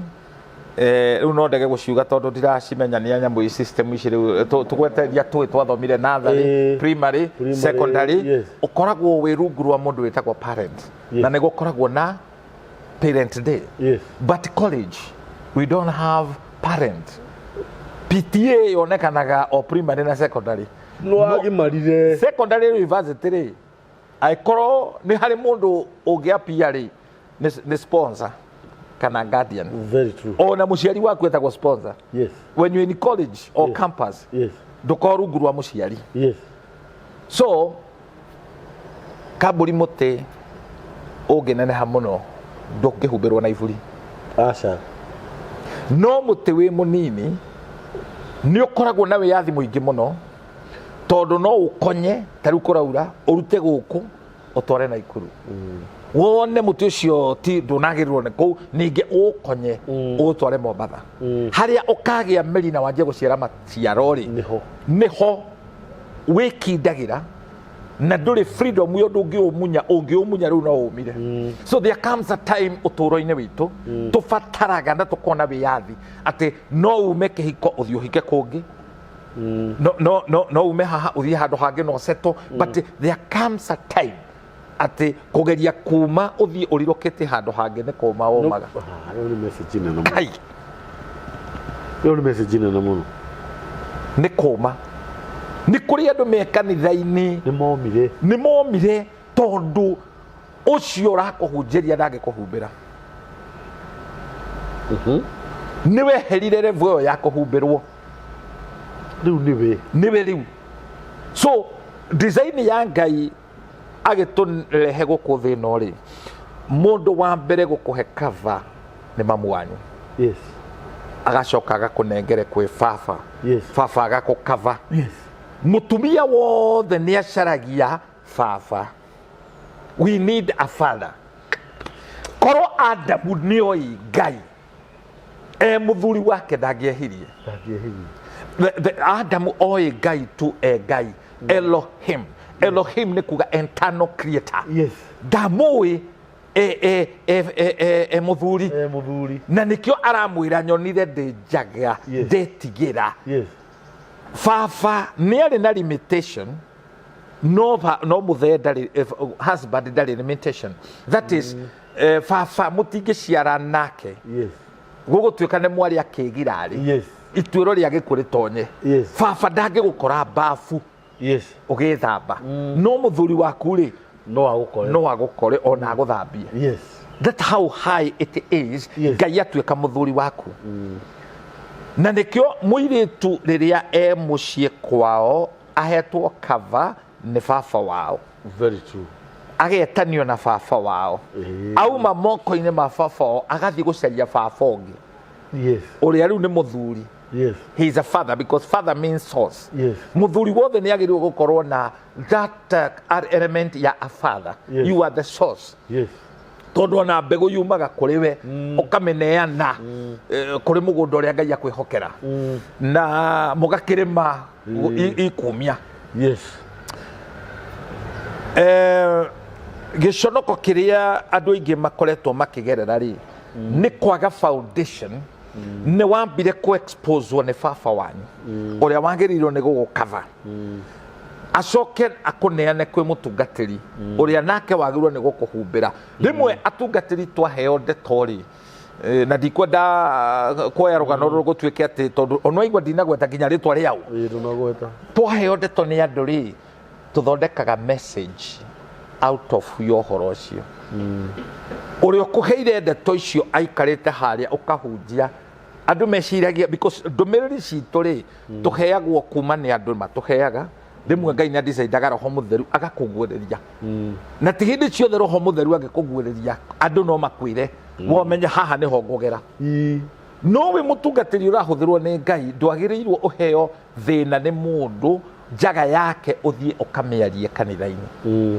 rĩu no ndege gũciuga tondũ ndiracimenya nĩ nyamũ ici, system ici rĩu tũgweteria tũĩ twathomire natharĩ, primary, primary, secondary. Ũkoragwo wĩ rungu rwa mũndũ wĩtagwo parent. Na nĩ gũkoragwo na parent day. But college we don't have parent. PTA yonekanaga o primary na secondary. Nĩ wagimarire. Secondary university rĩ, angĩkorwo nĩ harĩ mũndũ ũngĩapia rĩ, nĩ sponsor. Kana guardian. Very true. Ona mũciari waku etagwo sponsor. When you're in college or campus, ndũkorwo rungu rwa mũciari. So kambũri mũtĩ ũngĩneneha mũno ndũngĩhumbĩrwo na iburi. Aca. No mũtĩ wĩ mũnini nĩ ũkoragwo na wĩyathi mũingĩ mũno, tondũ no ũkonye ta rĩu kũraura, ũrute gũkũ ũtware Naikuru, wone mũtĩ ũcio ti ndũnagĩrĩrwo nĩ kũu, ningĩ ũkonye ũtware Mombatha, harĩa ũkagĩa mĩri na wanjie gũciara maciaro rĩ. Nĩho. Nĩho wĩkindagĩra na ndũrĩ freedom yo, ndũngĩũmunya, ũngĩũmunya rĩu no ũmire. So there comes a time ũtũũro-inĩ witũ tũbataraga na tũkona wĩyathi atĩ no ume kĩhiko ũthiĩ ũhike kũngĩ, no ume haha ũthiĩ handũ hangĩ no settle, but there comes a time atĩ kũgeria kuma ũthiĩ ũrirũkĩte handũ hangĩ nĩ kũma womaga. Ah, ĩyo nĩ message nene mũno. Kai. Ĩyo nĩ message nene mũno. Nĩ kũma, nĩ kũrĩ andũ me kanitha-inĩ. Nĩ momire. Nĩ momire tondũ ũcio ũrakũhunjĩria ndangĩkũhumbĩra. Nĩ weherire level ĩyo ya kũhumbĩrwo. Rĩu nĩwe. Nĩwe rĩu. So design ya Ngai agĩtũrehe gũkũ thĩ ĩno rĩ, mũndũ wa mbere gũkũhe cover nĩ mamu wanyu. Agacoka agakũnengere kwĩ baba. Baba agakũkava. Mũtumia wothe nĩ acaragia baba. We need a father. Korwo Adamu nĩoĩ Ngai e mũthuri wake, ndangĩehirie. Ndangĩehirie. Adamu oĩ Ngai tu e Ngai, Elohim. Elohim nĩ kuga internal creator. Ndamũĩ e mũthuri. E mũthuri. Na nĩkĩo aramwĩra, "Nyonire ndĩ njaga, ndetigĩra." Baba nĩ arĩ na limitation, no mũthee ndarĩ, husband ndarĩ limitation. That is, baba mũtingĩciara nake, gũgũtuĩka nĩ mwarĩ akĩgira rĩ, ituĩro rĩa gĩkuũ rĩtonye. Baba ndangĩgũkora bafu ũgĩthamba, no mũthuri waku rĩ, No agũkore. No agũkore ona agũthambie. That's how high it is. Ngai atuĩka mũthuri waku, na nĩkĩo mũirĩtu rĩrĩa e mũciĩ kwao ahetwo cover nĩ baba wao. Very true. Agetanio na baba wao. Auma moko-inĩ ma baba wao, agathiĩ gũcaria baba ũngĩ, ũrĩa rĩu nĩ mũthuri. He is a father because father means source. Mũthuri wothe nĩ agĩrĩirwo gũkorwo na that element ya a father. You are the source, tondũ ona mbegũ yumaga kũrĩ we, ũkamĩneana kũrĩ mũgũnda ũrĩa Ngai akwĩhokera, na mũgakĩrĩma ikumia. Gĩconoko kĩrĩa andũ aingĩ makoretwo makĩgerera rĩ, nĩ kwaga foundation. Nĩ wambire kũ exposewo nĩ baba wanyu ũrĩa wagĩrĩirwo nĩ gũgũkava, acoke akũneane kwĩ mũtungatĩri ũrĩa nake wagĩrĩirwo nĩ gũkũhumbĩra. Rĩmwe atungatĩri twaheo ndeto rĩ, na ndikwenda kuoya rũgano rũrũ gũtuĩke atĩ tondũ ona waigua ndinagweta nginya rĩtwa rĩao. Ĩĩ, ndũnagweta. Twaheo ndeto nĩ andũ rĩ, tũthondekaga message out of ya ũhoro ũcio. Ũrĩa ũkũheire ndeto icio aikarĩte harĩa ũkahunjia, andũ meciragia, because ndũmĩrĩri citũ rĩ, tũheagwo kuma nĩ andũ matũheaga. Rĩmwe Ngai nĩ andicidaga Roho Mũtheru agakũguũrĩria, na ti hĩndĩ ciothe Roho Mũtheru angĩkũguũrĩria. Andũ no makwĩre wamenye haha nĩho ngũgera. No wĩ mũtungatĩri ũrahũthĩrwo nĩ Ngai, ndwagĩrĩirwo ũheo thĩna nĩ mũndũ njaga yake ũthiĩ ũkamĩarie kanitha-inĩ.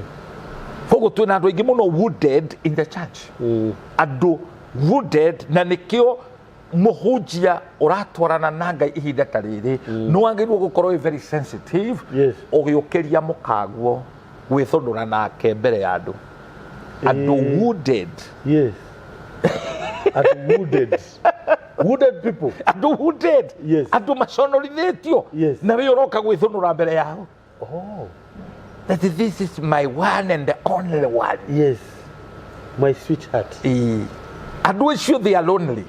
Koguo twĩna andũ aingĩ mũno wounded in the church, andũ wounded, na nĩkĩo mũhunjia ũratwarana na Ngai ihinda ta rĩrĩ nĩ wagĩrĩirwo gũkorwo wĩ very sensitive ũgĩũkĩria mũkaguo gwĩthũnũra nake mbere ya andũ, andũ wounded. Yes, andũ wounded, wounded people. Andũ wounded, andũ maconorithĩtio, na wĩ ũroka gwĩthũnũra mbere yao that this is my one and the only one. Yes, my sweetheart. Ĩĩ. Andũ acio, they are lonely.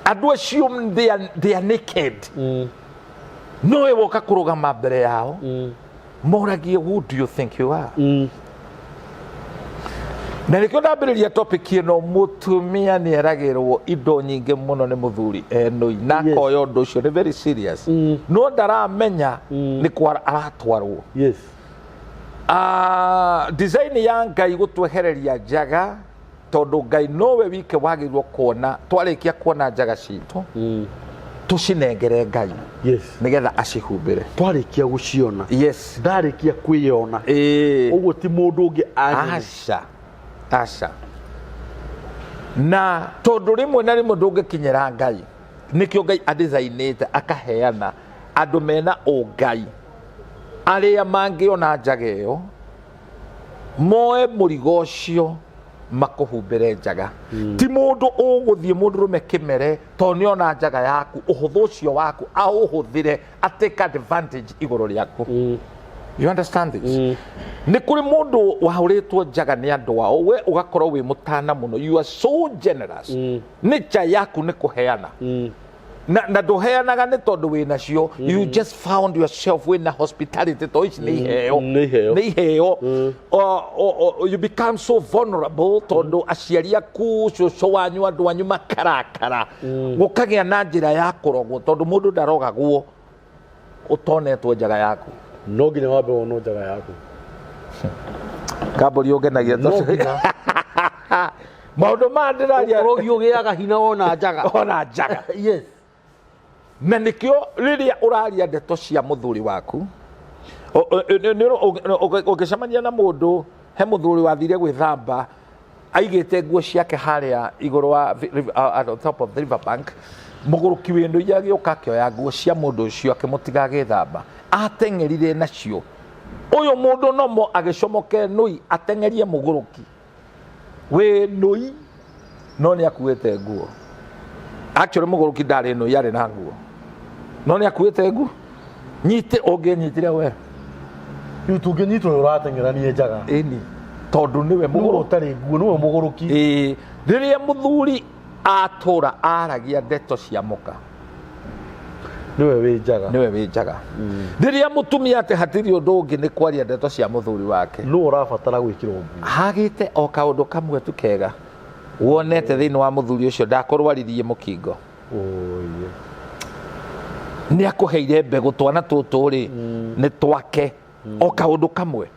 Andũ acio, they are naked. No we woka kũrũgama mbere yao, moragie, "Who do you think you are?" Na nĩkĩo ndambĩrĩria topic ĩno, mũtumia nĩ eragĩrwo indo nyingĩ mũno nĩ mũthuri enũi na akoya ũndũ ũcio nĩ very serious, no ndaramenya nĩ kwa aratwarwo. Design ya Ngai gũtwehereria njaga, tondũ Ngai nowe wike wagĩrĩirwo kuona. Twarĩkia kuona njaga citũ, tũcinengere Ngai nĩgetha acihumbĩre. Twarĩkia gũciona. Ndarĩkia kwĩyona. Ũguo ti mũndũ ũngĩ anyone. Aca, aca. Na tondũ rĩmwe na rĩmwe ndũngĩkinyĩra Ngai, nĩkĩo Ngai adesignĩte akaheana andũ mena ũngai arĩa mangĩona njaga ĩyo, moe mũrigo ũcio makũhumbĩre njaga. Ti mũndũ ũgũthiĩ mũndũrũme kĩmere tondũ nĩ ona njaga yaku, ũhũthũ ũcio waku aũhũthĩre a take advantage igũrũ rĩaku. You understand this? Nĩ kũrĩ mũndũ wahũrĩtwo njaga nĩ andũ ao, we ũgakorwo wĩ mũtana mũno, you are so generous, nature yaku nĩ kũheana, na ndũheanaga nĩ tondũ wĩ nacio, you just found yourself wĩna hospitality, to ici nĩ iheo. Nĩ iheo. Nĩ iheo. You become so vulnerable tondũ aciari aku, cũcũ wanyu, andũ anyu makarakara, gũkagĩa na njĩra ya kũrogwo, tondũ mũndũ ndarogagwo ũtonetwo njaga yaku. No nginya wambe wonwo njaga yaku. Kambũri ũngenagia. No nginya. Maũndũ maya ndĩraria. Ũrogi ũgĩaga hinya wona njaga. Ona njaga. Na nĩkĩo rĩrĩa ũraria ndeto cia mũthuri waku, ũngĩcemania na mũndũ, he mũthuri wathire gwĩthamba, aigĩte nguo ciake harĩa igũrũ wa at the top of the river bank. Mũgũrũki wĩ ndũire agĩũka, akĩoya nguo cia mũndũ ũcio, akĩmũtiga agĩthamba, ateng'erire nacio. Ũyũ mũndũ nomo agĩcomoke nũi ateng'erie mũgũrũki wĩ nũi, no nĩ akuĩte nguo. Actually, mũgũrũki ndarĩ nũi, arĩ na nguo, no nĩ akuĩte nguo. Nyite ũngĩnyitire we. Rĩu tũngĩnyitwo nĩ ũrateng'eranie njaga. Ĩni, tondũ nĩwe nĩwe mũgũrũki. Ũtarĩ nguo nĩwe mũgũrũki. Ĩĩ, rĩrĩa mũthuri atũra aragia ndeto cia mũka, nĩwe wĩ njaga. Nĩwe wĩ njaga. Rĩrĩa mũtumia atĩ hatirĩ ũndũ ũngĩ nĩ kwaria ndeto cia mũthuri wake, nũ ũrabatara gwĩkĩrwo nguo. Hagĩte o kaũndũ kamwe tu kega wonete thĩinĩ wa mũthuri ũcio, ndakũrwaririe mũkingo, Oye. Nĩ akũheire mbegũ, twana tũtũ rĩ nĩ twake, o kaũndũ kamwe,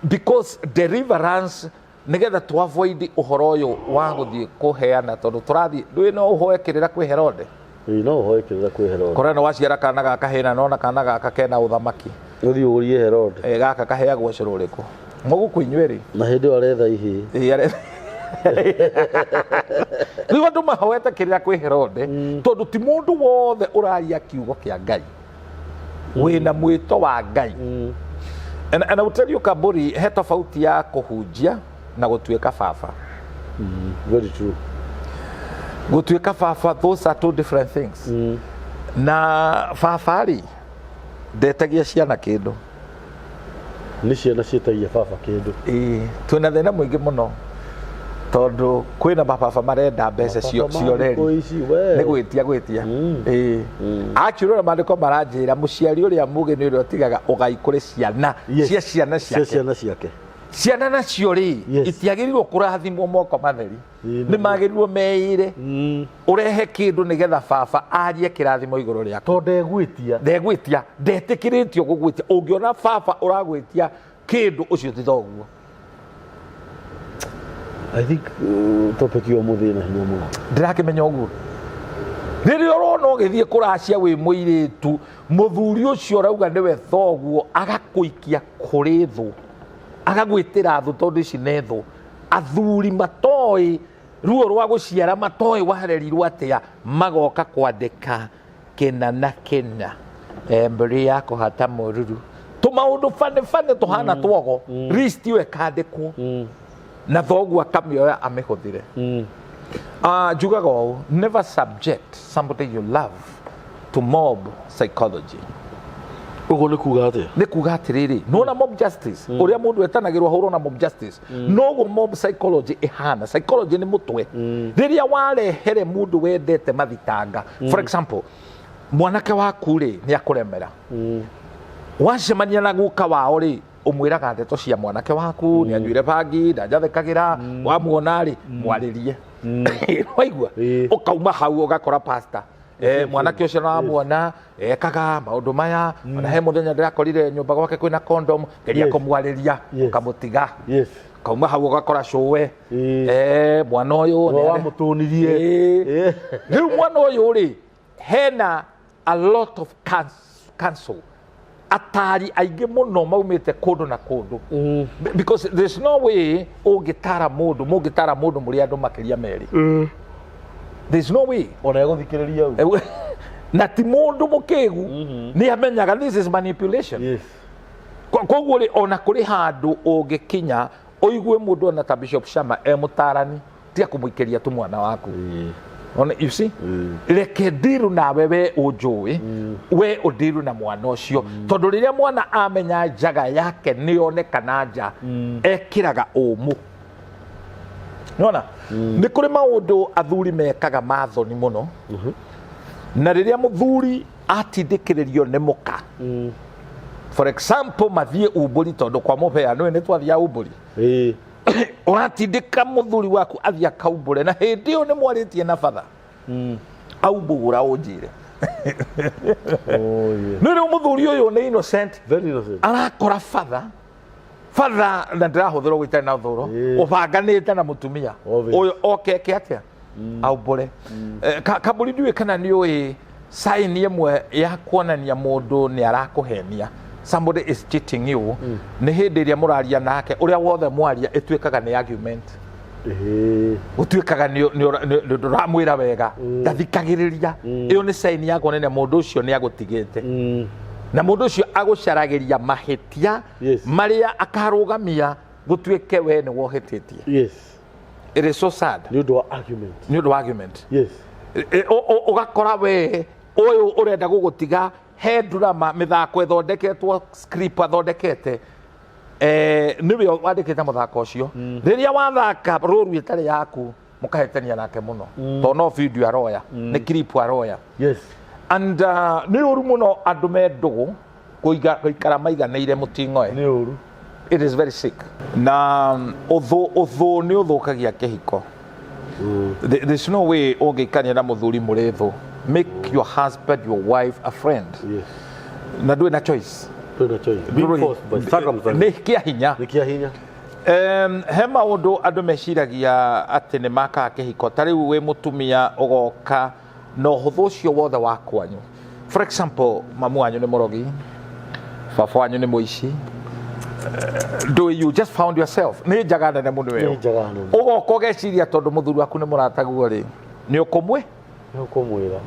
because deliverance nĩgetha tu avoid ũhoro ũyũ wa gũthiĩ kũheana, tondũ tũrathiĩ ndũĩ no ũhoe kĩrĩra kwĩ Herode. Ĩĩ, no ũhoe kĩrĩra kwĩ Herode. Kora nĩ waciara kana gaka hĩna nona kana gaka kena ũthamaki. Ũthiĩ ũrie Herode. E, gaka kaheagwo cũrũ ũrĩkũ mũgũkũ inyuĩ rĩ? Na hĩndĩ ĩyo aretha ihĩĩ. Ĩĩ, rĩu andũ mahoete kĩrĩra kwĩ Herode, tondũ ti mũndũ wothe ũraria kiugo kĩa Ngai wĩna mwĩto wa Ngai. And I will tell you, Kaburi, he tofauti ya kũhunjia na gũtuĩka baba. Very true. Gũtuĩka baba, those are two different things. Na baba rĩ, ndetagia ciana kĩndũ. Nĩ ciana ciĩtagia baba kĩndũ. Ĩĩ, twĩna thĩna mũingĩ mũno tondũ kwĩna mababa marenda mbeca Baba ma cioreri. thikũ ici, we. Nĩ gwĩtia gwĩtia. Ĩĩ, actually ũrĩa maandĩko maranjĩra, mũciari ũrĩa mũgĩ nĩ ũrĩa ũtigaga ũgai kũrĩ ciana cia ciana cia ciake. Ciana ciake. Ciana nacio rĩ, itiagĩrĩirwo kũrathimwo moko matheri. Ĩĩ, nĩ magĩrĩirwo meĩre ũrehe kĩndũ nĩgetha baba arie kĩrathimo igũrũ rĩaku. Tondũ ndegwĩtia. Ndegwĩtia, ndetĩkĩrĩtio gũgwĩtia. Ũngĩona baba ũragwĩtia kĩndũ, ũcio ti thoguo. I think topic ĩyo mũthĩ ĩna hinya mũno. Ndĩrakĩmenya ũguo rĩrĩa ũrona ũgĩthiĩ kũracia wĩ mũirĩtu, mũthuri ũcio ũrauga nĩwe thoguo agakũikia kũrĩ thũ, agagwĩtĩra thũ, tondũ ici nĩ thũ. Athuri matoĩ ruo rwa gũciara, matoĩ warerirwo atĩa, magoka kwandĩka kĩna na kĩna, mbũri ya kũhata mũruru, tũmaũndũ bane bane tũhana twogo, list ĩyo ĩkandĩkwo na thoguo akamĩoya amĩhũthĩre. Njugaga ũũ, never subject somebody you love to mob psychology. Ũguo nĩ kuga atĩa? Nĩ kuga atĩrĩrĩ, nona mob justice, ũrĩa mũndũ etanagĩrwo ahũrwo na mob justice, noguo mob psychology ĩhana. Psychology nĩ mũtwe. Rĩrĩa warehere mũndũ wendete mathitanga, for example, mwanake waku rĩ, nĩ akũremera, wacemania na guka wao rĩ. Ũmwĩraga ndeto cia mwanake waku nĩ anyuire bangi, ndanjathĩkagĩra, wamuona rĩ, mwarĩrie. Waigua? Ĩĩ. Ũkauma hau ũgakora pastor, mwanake ũcio namuona ekaga maũndũ maya, ona he mũthenya ndĩrakorire nyũmba gwake kwĩna condom, geria kũmwarĩria. Ũkamũtiga. Kauma hau ũgakora cũwe. Mwana ũyũ We wamũtũnirie. Rĩu mwana ũyũ rĩ, hena a lot of counsel, atari aingĩ mũno maumĩte kũndũ na kũndũ, because there's no way ũngĩtara mũndũ, mũngĩtara mũndũ mũrĩ andũ makĩria merĩ. There's no way. Ona egũthikĩrĩria u. Na ti mũndũ mũkĩgu, nĩ amenyaga this is manipulation. Koguo rĩ, ona kũrĩ handũ ũngĩkinya ũigue mũndũ ona ta Bishop Shama e mũtarani, tiga kũmũikĩria tu mwana waku. Ona, you see, reke ndiru nawe, we ũnjũĩ, we ũndiru na mwana ũcio, tondũ rĩrĩa mwana amenya njaga yake nĩyonekana nja, ekĩraga ũmũ. Nona nĩ kũrĩ maũndũ athuri mekaga ma thoni mũno, na rĩrĩa mũthuri atindĩkĩrĩrio nĩ mũka, for example, mathiĩ umbũri, tondũ kwa mũbea nĩwe nĩ twathiaga umbũri, ũratindĩka mũthuri waku athiĩ akaumbũre, na hĩndĩ ĩyo nĩ mwarĩtie na batha, aumbũra ũnjĩre. Oh, yeah. Nĩ rĩu mũthuri ũyũ nĩ innocent. Very innocent. Arakora batha, batha na ndĩrahũthĩra ũguo itarĩ na thũro, ũbanganĩte na mũtumia. Obvious. Ũyũ oke eke atĩa? Aumbũre. Kambũri, ndiũĩ kana nĩ ũĩ sign ĩmwe ya kuonania mũndũ nĩ arakũhenia, somebody is cheating you, nĩ hĩndĩ ĩrĩa mũraria nake, ũrĩa wothe mwaria ĩtuĩkaga nĩ argument. Gũtuĩkaga ndũramwĩra wega, ndathikagĩrĩria. Ĩyo nĩ sign ya kuonania mũndũ ũcio nĩ agũtigĩte, na mũndũ ũcio agũcaragĩria mahĩtia marĩa akarũgamia gũtuĩke we nĩ wohĩtĩtie. It is so sad. Nĩ ũndũ wa argument. Nĩ ũndũ wa argument. Ũgakora we ũyũ ũrenda gũgũtiga, he drama, mĩthako ĩthondeketwo, script athondekete, nĩwe wandĩkĩte mũthako ũcio. Rĩrĩa wathaka rũru ĩtarĩ yaku, mũkahĩtania nake mũno, tondũ no video aroya, nĩ clip aroya. And nĩ ũru mũno andũ me ndũgũ gũikara maiganĩire mũting'oe. Nĩ ũru. It is very sick. Na ũthũ, ũthũ nĩ ũthũkagia kĩhiko. There's no way ũngĩikania na mũthuri mũrĩ thũ. Make your husband, your wife a friend. Na ndũrĩ na choice. Ndũrĩ na choice. Being forced by circumstances. Nĩ kĩa hinya. Nĩ kĩa hinya. He maũndũ andũ meciragia atĩ nĩ makaga kĩhiko. Ta rĩu wĩ mũtumia ũgoka na ũhũthũ ũcio wothe wa kwanyu, for example, mamu wanyu nĩ mũrogi, baba wanyu nĩ mũici. Do you just found yourself nĩ njaga nene mũno ĩyo. Nĩ njaga nene. Ũgoka ũgeciria tondũ mũthuri waku nĩ mũrataguo rĩ, nĩ ũkũmwĩ Nĩ ũkũmwĩra.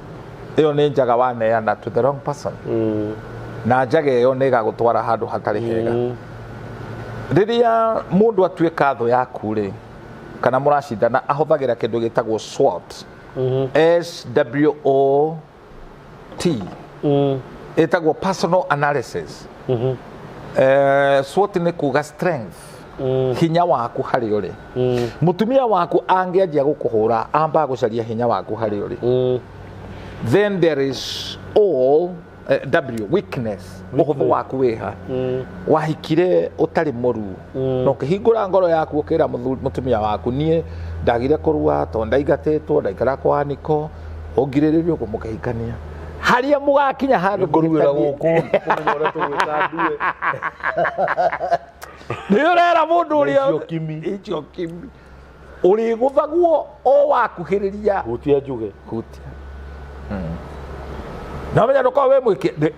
Ĩyo nĩ njaga waneana to the wrong person, na njaga ĩyo nĩ ĩgagũtwara handũ hatarĩ hega. Rĩrĩa mũndũ atuĩka thũ yaku rĩ, kana mũracindana, ahũthagĩra kĩndũ gĩtagwo SWOT, SWOT, ĩtagwo personal analysis. SWOT nĩ kuga strength, hinya waku harĩ ũrĩ. Mũtumia waku angĩanjia gũkũhũra, ambaga gũcaria hinya waku harĩ ũrĩ. Then there is all W, weakness, ũhũthũ waku wĩha. Wahikire ũtarĩ mũru, na ũkĩhingũra ngoro yaku, ũkĩra mũtumia waku, "Niĩ ndagire kũrua tondũ ndaingatĩtwo, ndaikara kwa niko ũngirĩrĩrio ũguo." Mũkĩhikania, harĩa mũgakinya handũ Kũruĩra mũhĩtanie. gũkũ kũmenya ũrĩa tũgwĩka ndue. Nĩ ũrera mũndũ ũrĩa Icio kimi. Icio kimi ũrĩgũthagwo o wakuhĩrĩria. Hutia njuge. Hutia na menya ndũkorwo wĩ mwĩki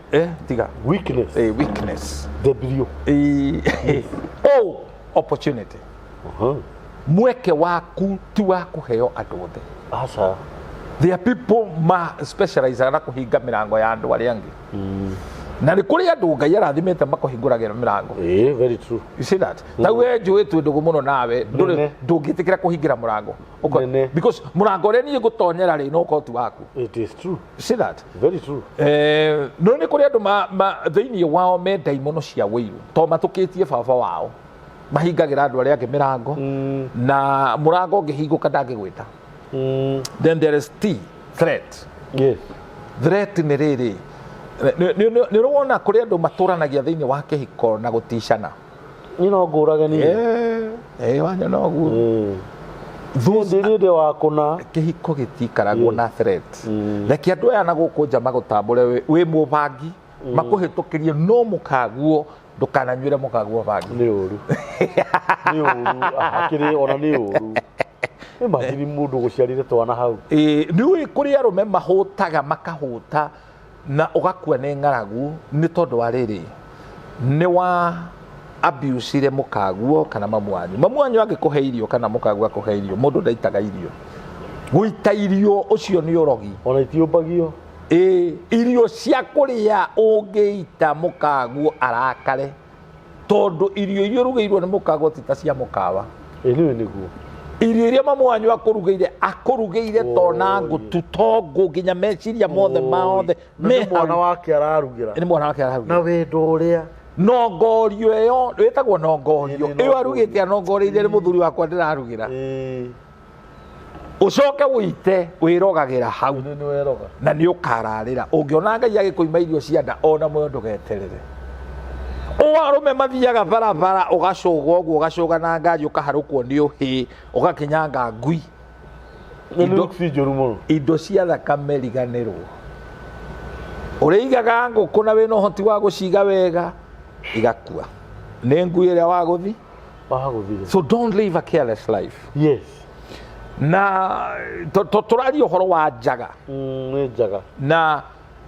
tiga. Weakness. Weakness. W. O, opportunity. Mweke waku ti wa kũheo andũ othe. Aca. There are people ma specialize na kũhinga mĩrango ya andũ arĩa angĩ, na nĩ kũrĩ andũ Ngai arathimĩte makũhingũragĩra mĩrango. Ĩĩ, very true. You see that? Ta we njũĩ twĩ ndũgũ mũno nawe, ndũrĩ Nene. ndũngĩtĩkĩra kũhingĩra mũrango. Nene. Because mũrango ũrĩa niĩ ngũtonyera rĩ, no ũkorwo ti waku. It is true. You see that? Very true. No nĩ kũrĩ andũ thĩinĩ wao me ndaimono cia wĩiru, to matũkĩtie baba wao, mahingagĩra andũ arĩa angĩ mĩrango, na mũrango ũngĩhingũka ndangĩgwĩta. Then there is T, threat. Threat nĩ rĩrĩ, nĩ ũrona kũrĩ andũ matũranagia thĩinĩ wa kĩhiko na gũticana. Niĩ no ngũrage niĩ. Wanyona ũguo. Those ndĩ ndĩ wa kũna. Kĩhiko gĩtikaragwo na threat. Reke andũ aya na gũkũ nja magũtambũre wĩ mũbangi, makũhĩtũkĩrie no mũkaguo, ndũkananyuĩre mũkaguo bangi. Nĩ ũru, nĩ ũru hakĩrĩ ona nĩ ũru. Imagine mũndũ gũciarire twana hau. Ĩĩ, nĩ ũĩ kũrĩ arũme mahũtaga makahũta na ũgakua nĩ ng'aragu nĩ tondũ wa rĩrĩ, nĩ wa abusire mũkaguo kana mamu wanyu. Mamu wanyu angĩkũhe irio kana mũkaguo akũhe irio, mũndũ ndaitaga irio. Gũita irio ũcio nĩ ũrogi. Ona itiũmbagio. Ĩĩ, irio cia kũrĩa ũngĩita mũkaguo arakare, tondũ irio iria ũrugĩirwo nĩ mũkaguo ti ta cia mũkawa. Ĩĩ nĩwe nĩguo. Irio iria mamu wanyu akũrugĩire, akũrugĩire tona ngũtu tongũ nginya meciria mothe maothe Na nĩ mwana wake ararugĩra. Nĩ mwana wake ararugĩra. Na wendo ũrĩa. Nongorio ĩyo, ĩtagwo nongorio. Ĩĩ, nĩ Ĩyo arugĩte anongoreirie nĩ mũthuri wakwa ndĩrarugĩra. Ũcoke ũite wĩrogagĩra hau. Nĩ nĩ weroga. Na nĩ ũkararĩra. Ũngĩona Ngai agĩkũima irio cia nda ona muoyo ndũgeterere. O arũme mathiaga barabara ũgacũga ũguo, ũgacũga na ngari ũkaharũkwo nĩ ũhĩ, ũgakinyanga ngui. Nĩ nĩ njũru mũno. Indo cia thakame riganĩrwo. Ũrĩigaga ngũkũ na wĩna ũhoti wa gũciga wega, igakua. Nĩ ngui ĩrĩa wagũthi? Wagũthire. So don't live a careless life. Yes. Na tũraria ũhoro wa njaga. Nĩ njaga. Na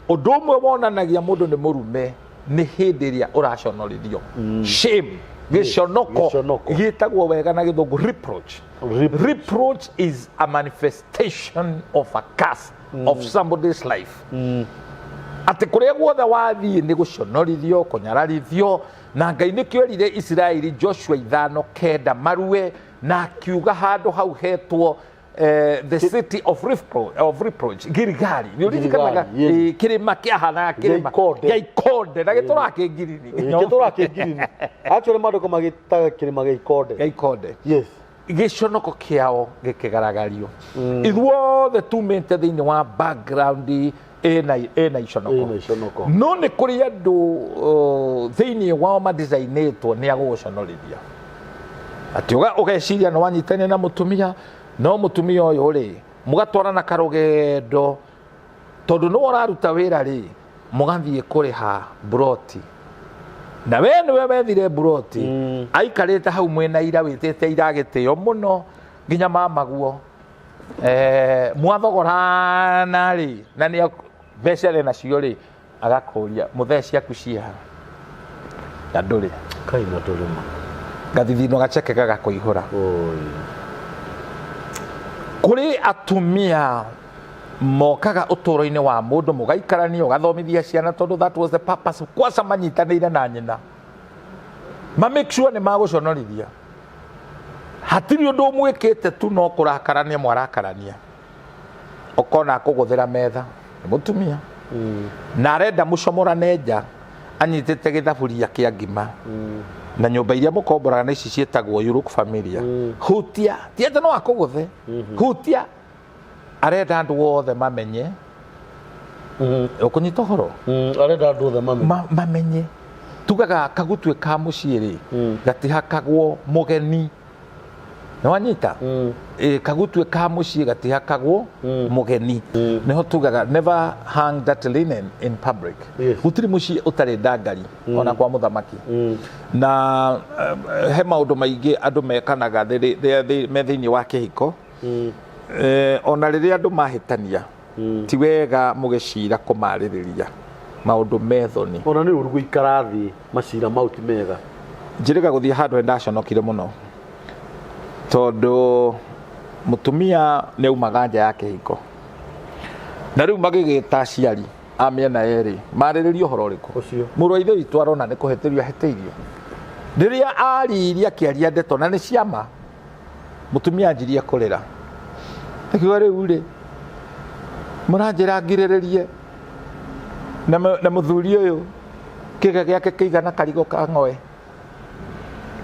ũndũ ũmwe wonanagia mũndũ nĩ mũrume nĩ hĩndĩ ĩrĩa ũraconorithio. Shame. Gĩconoko. Gĩconoko. Gĩtagwo wega na gĩthũngũ reproach. Reproach. Reproach is a manifestation of a curse of somebody's life. Atĩ kũrĩa guothe wathiĩ nĩ gũconorithio, kũnyararithio, na Ngai nĩkĩo erire Isiraeli Joshua 5:9 marue, na akiuga handũ hau hetwo the city of reproach, of reproach, Gilgali. Nĩ ũririkanaga, Gilgali, yes. kĩrĩma kĩahanaga kĩrĩma Gĩa ikonde. gĩa ikonde, na gĩtũraga kĩ ngirini. Gĩtũraga kĩ ngirini. Actually maandĩko magĩtaga kĩrĩma gĩa ikonde. Gĩa ikonde. Yes. Gĩconoko kĩao gĩkĩgaragario. Ithuothe tumĩte thĩinĩ wa background ĩna iconoko. Ĩna iconoko. No nĩ kũrĩ andũ thĩinĩ wao madisainĩtwo nĩ agũgũconorithia. Atĩ ũgeciria nĩ wanyitania na mũtumia, no mũtumia ũyũ rĩ, mũgatwarana karũgendo, tondũ nĩwe ũraruta wĩra rĩ, mũgathiĩ kũrĩha mburoti. Na we nĩwe wethire mburoti, aikarĩte hau mwĩna ira, wĩtĩte ira gĩtĩo mũno, nginya mamaguo. Mwathogorana rĩ, na nĩ mbeca arĩ nacio rĩ, agakũria, mũthee ciaku ciĩha? Na ndũrĩ. Kai na ndũrĩ ma. Gathithino gaceke gagakũihũra. Oi. Kũrĩ atumia mokaga ũtũũro-inĩ wa mũndũ, mũgaikarania, ũgathomithia ciana, tondũ that was the purpose. Kwanza manyitanĩire na nyina. Ma make sure nĩ magũconorithia. Hatirĩ ũndũ ũmwĩkĩte tu no kũrakarania mwarakarania. Ũkona akũgũthĩra metha, nĩ mũtumia. Na arenda mũcomorane nja, anyitĩte gĩthaburia kĩa ngima. Na nyũmba iria mũkomboraga na ici ciĩtagwo you look familiar. Hutia, ti atĩ no akũgũthe. Hutia, arenda andũ othe mamenye. Ũkũnyita ũhoro? Arenda andũ othe mamenye. Mamenye. Tugaga kagutue ka mũciĩ rĩ, gatihakagwo mũgeni. Nĩ wanyita? Kagutue ka mũciĩ gatihakagwo mũgeni. Nĩho tugaga never hang that linen in public. Yes. Gũtirĩ mũciĩ ũtarĩ ndangari, ona kwa mũthamaki. Na he maũndũ maingĩ andũ mekanaga me thĩinĩ wa kĩhiko. Ona rĩrĩa andũ mahĩtania, ti wega mũgĩcira kũmarĩrĩria maũndũ me thoni. Ona nĩ ũru gũikara thĩ macira mau ti mega. Njĩrĩga gũthiĩ handũ ndaconokire mũno, tondũ mũtumia nĩ aumaga nja ya kĩhiko. Na rĩu magĩgĩta aciari a mĩena yerĩ, marĩrĩrie ũhoro ũrĩkũ? Ũcio. Mũrũ wa ithe witũ arona nĩ kũhĩtĩrio ahĩtĩirio. Rĩrĩa aririe akĩaria ndeto na nĩ ciama, mũtumia anjirie kũrĩra. Akiuga rĩu rĩ, mũranjĩra ngirĩrĩrie na mũthuri ũyũ kĩga gĩake kĩigana karigo ka ng'oe.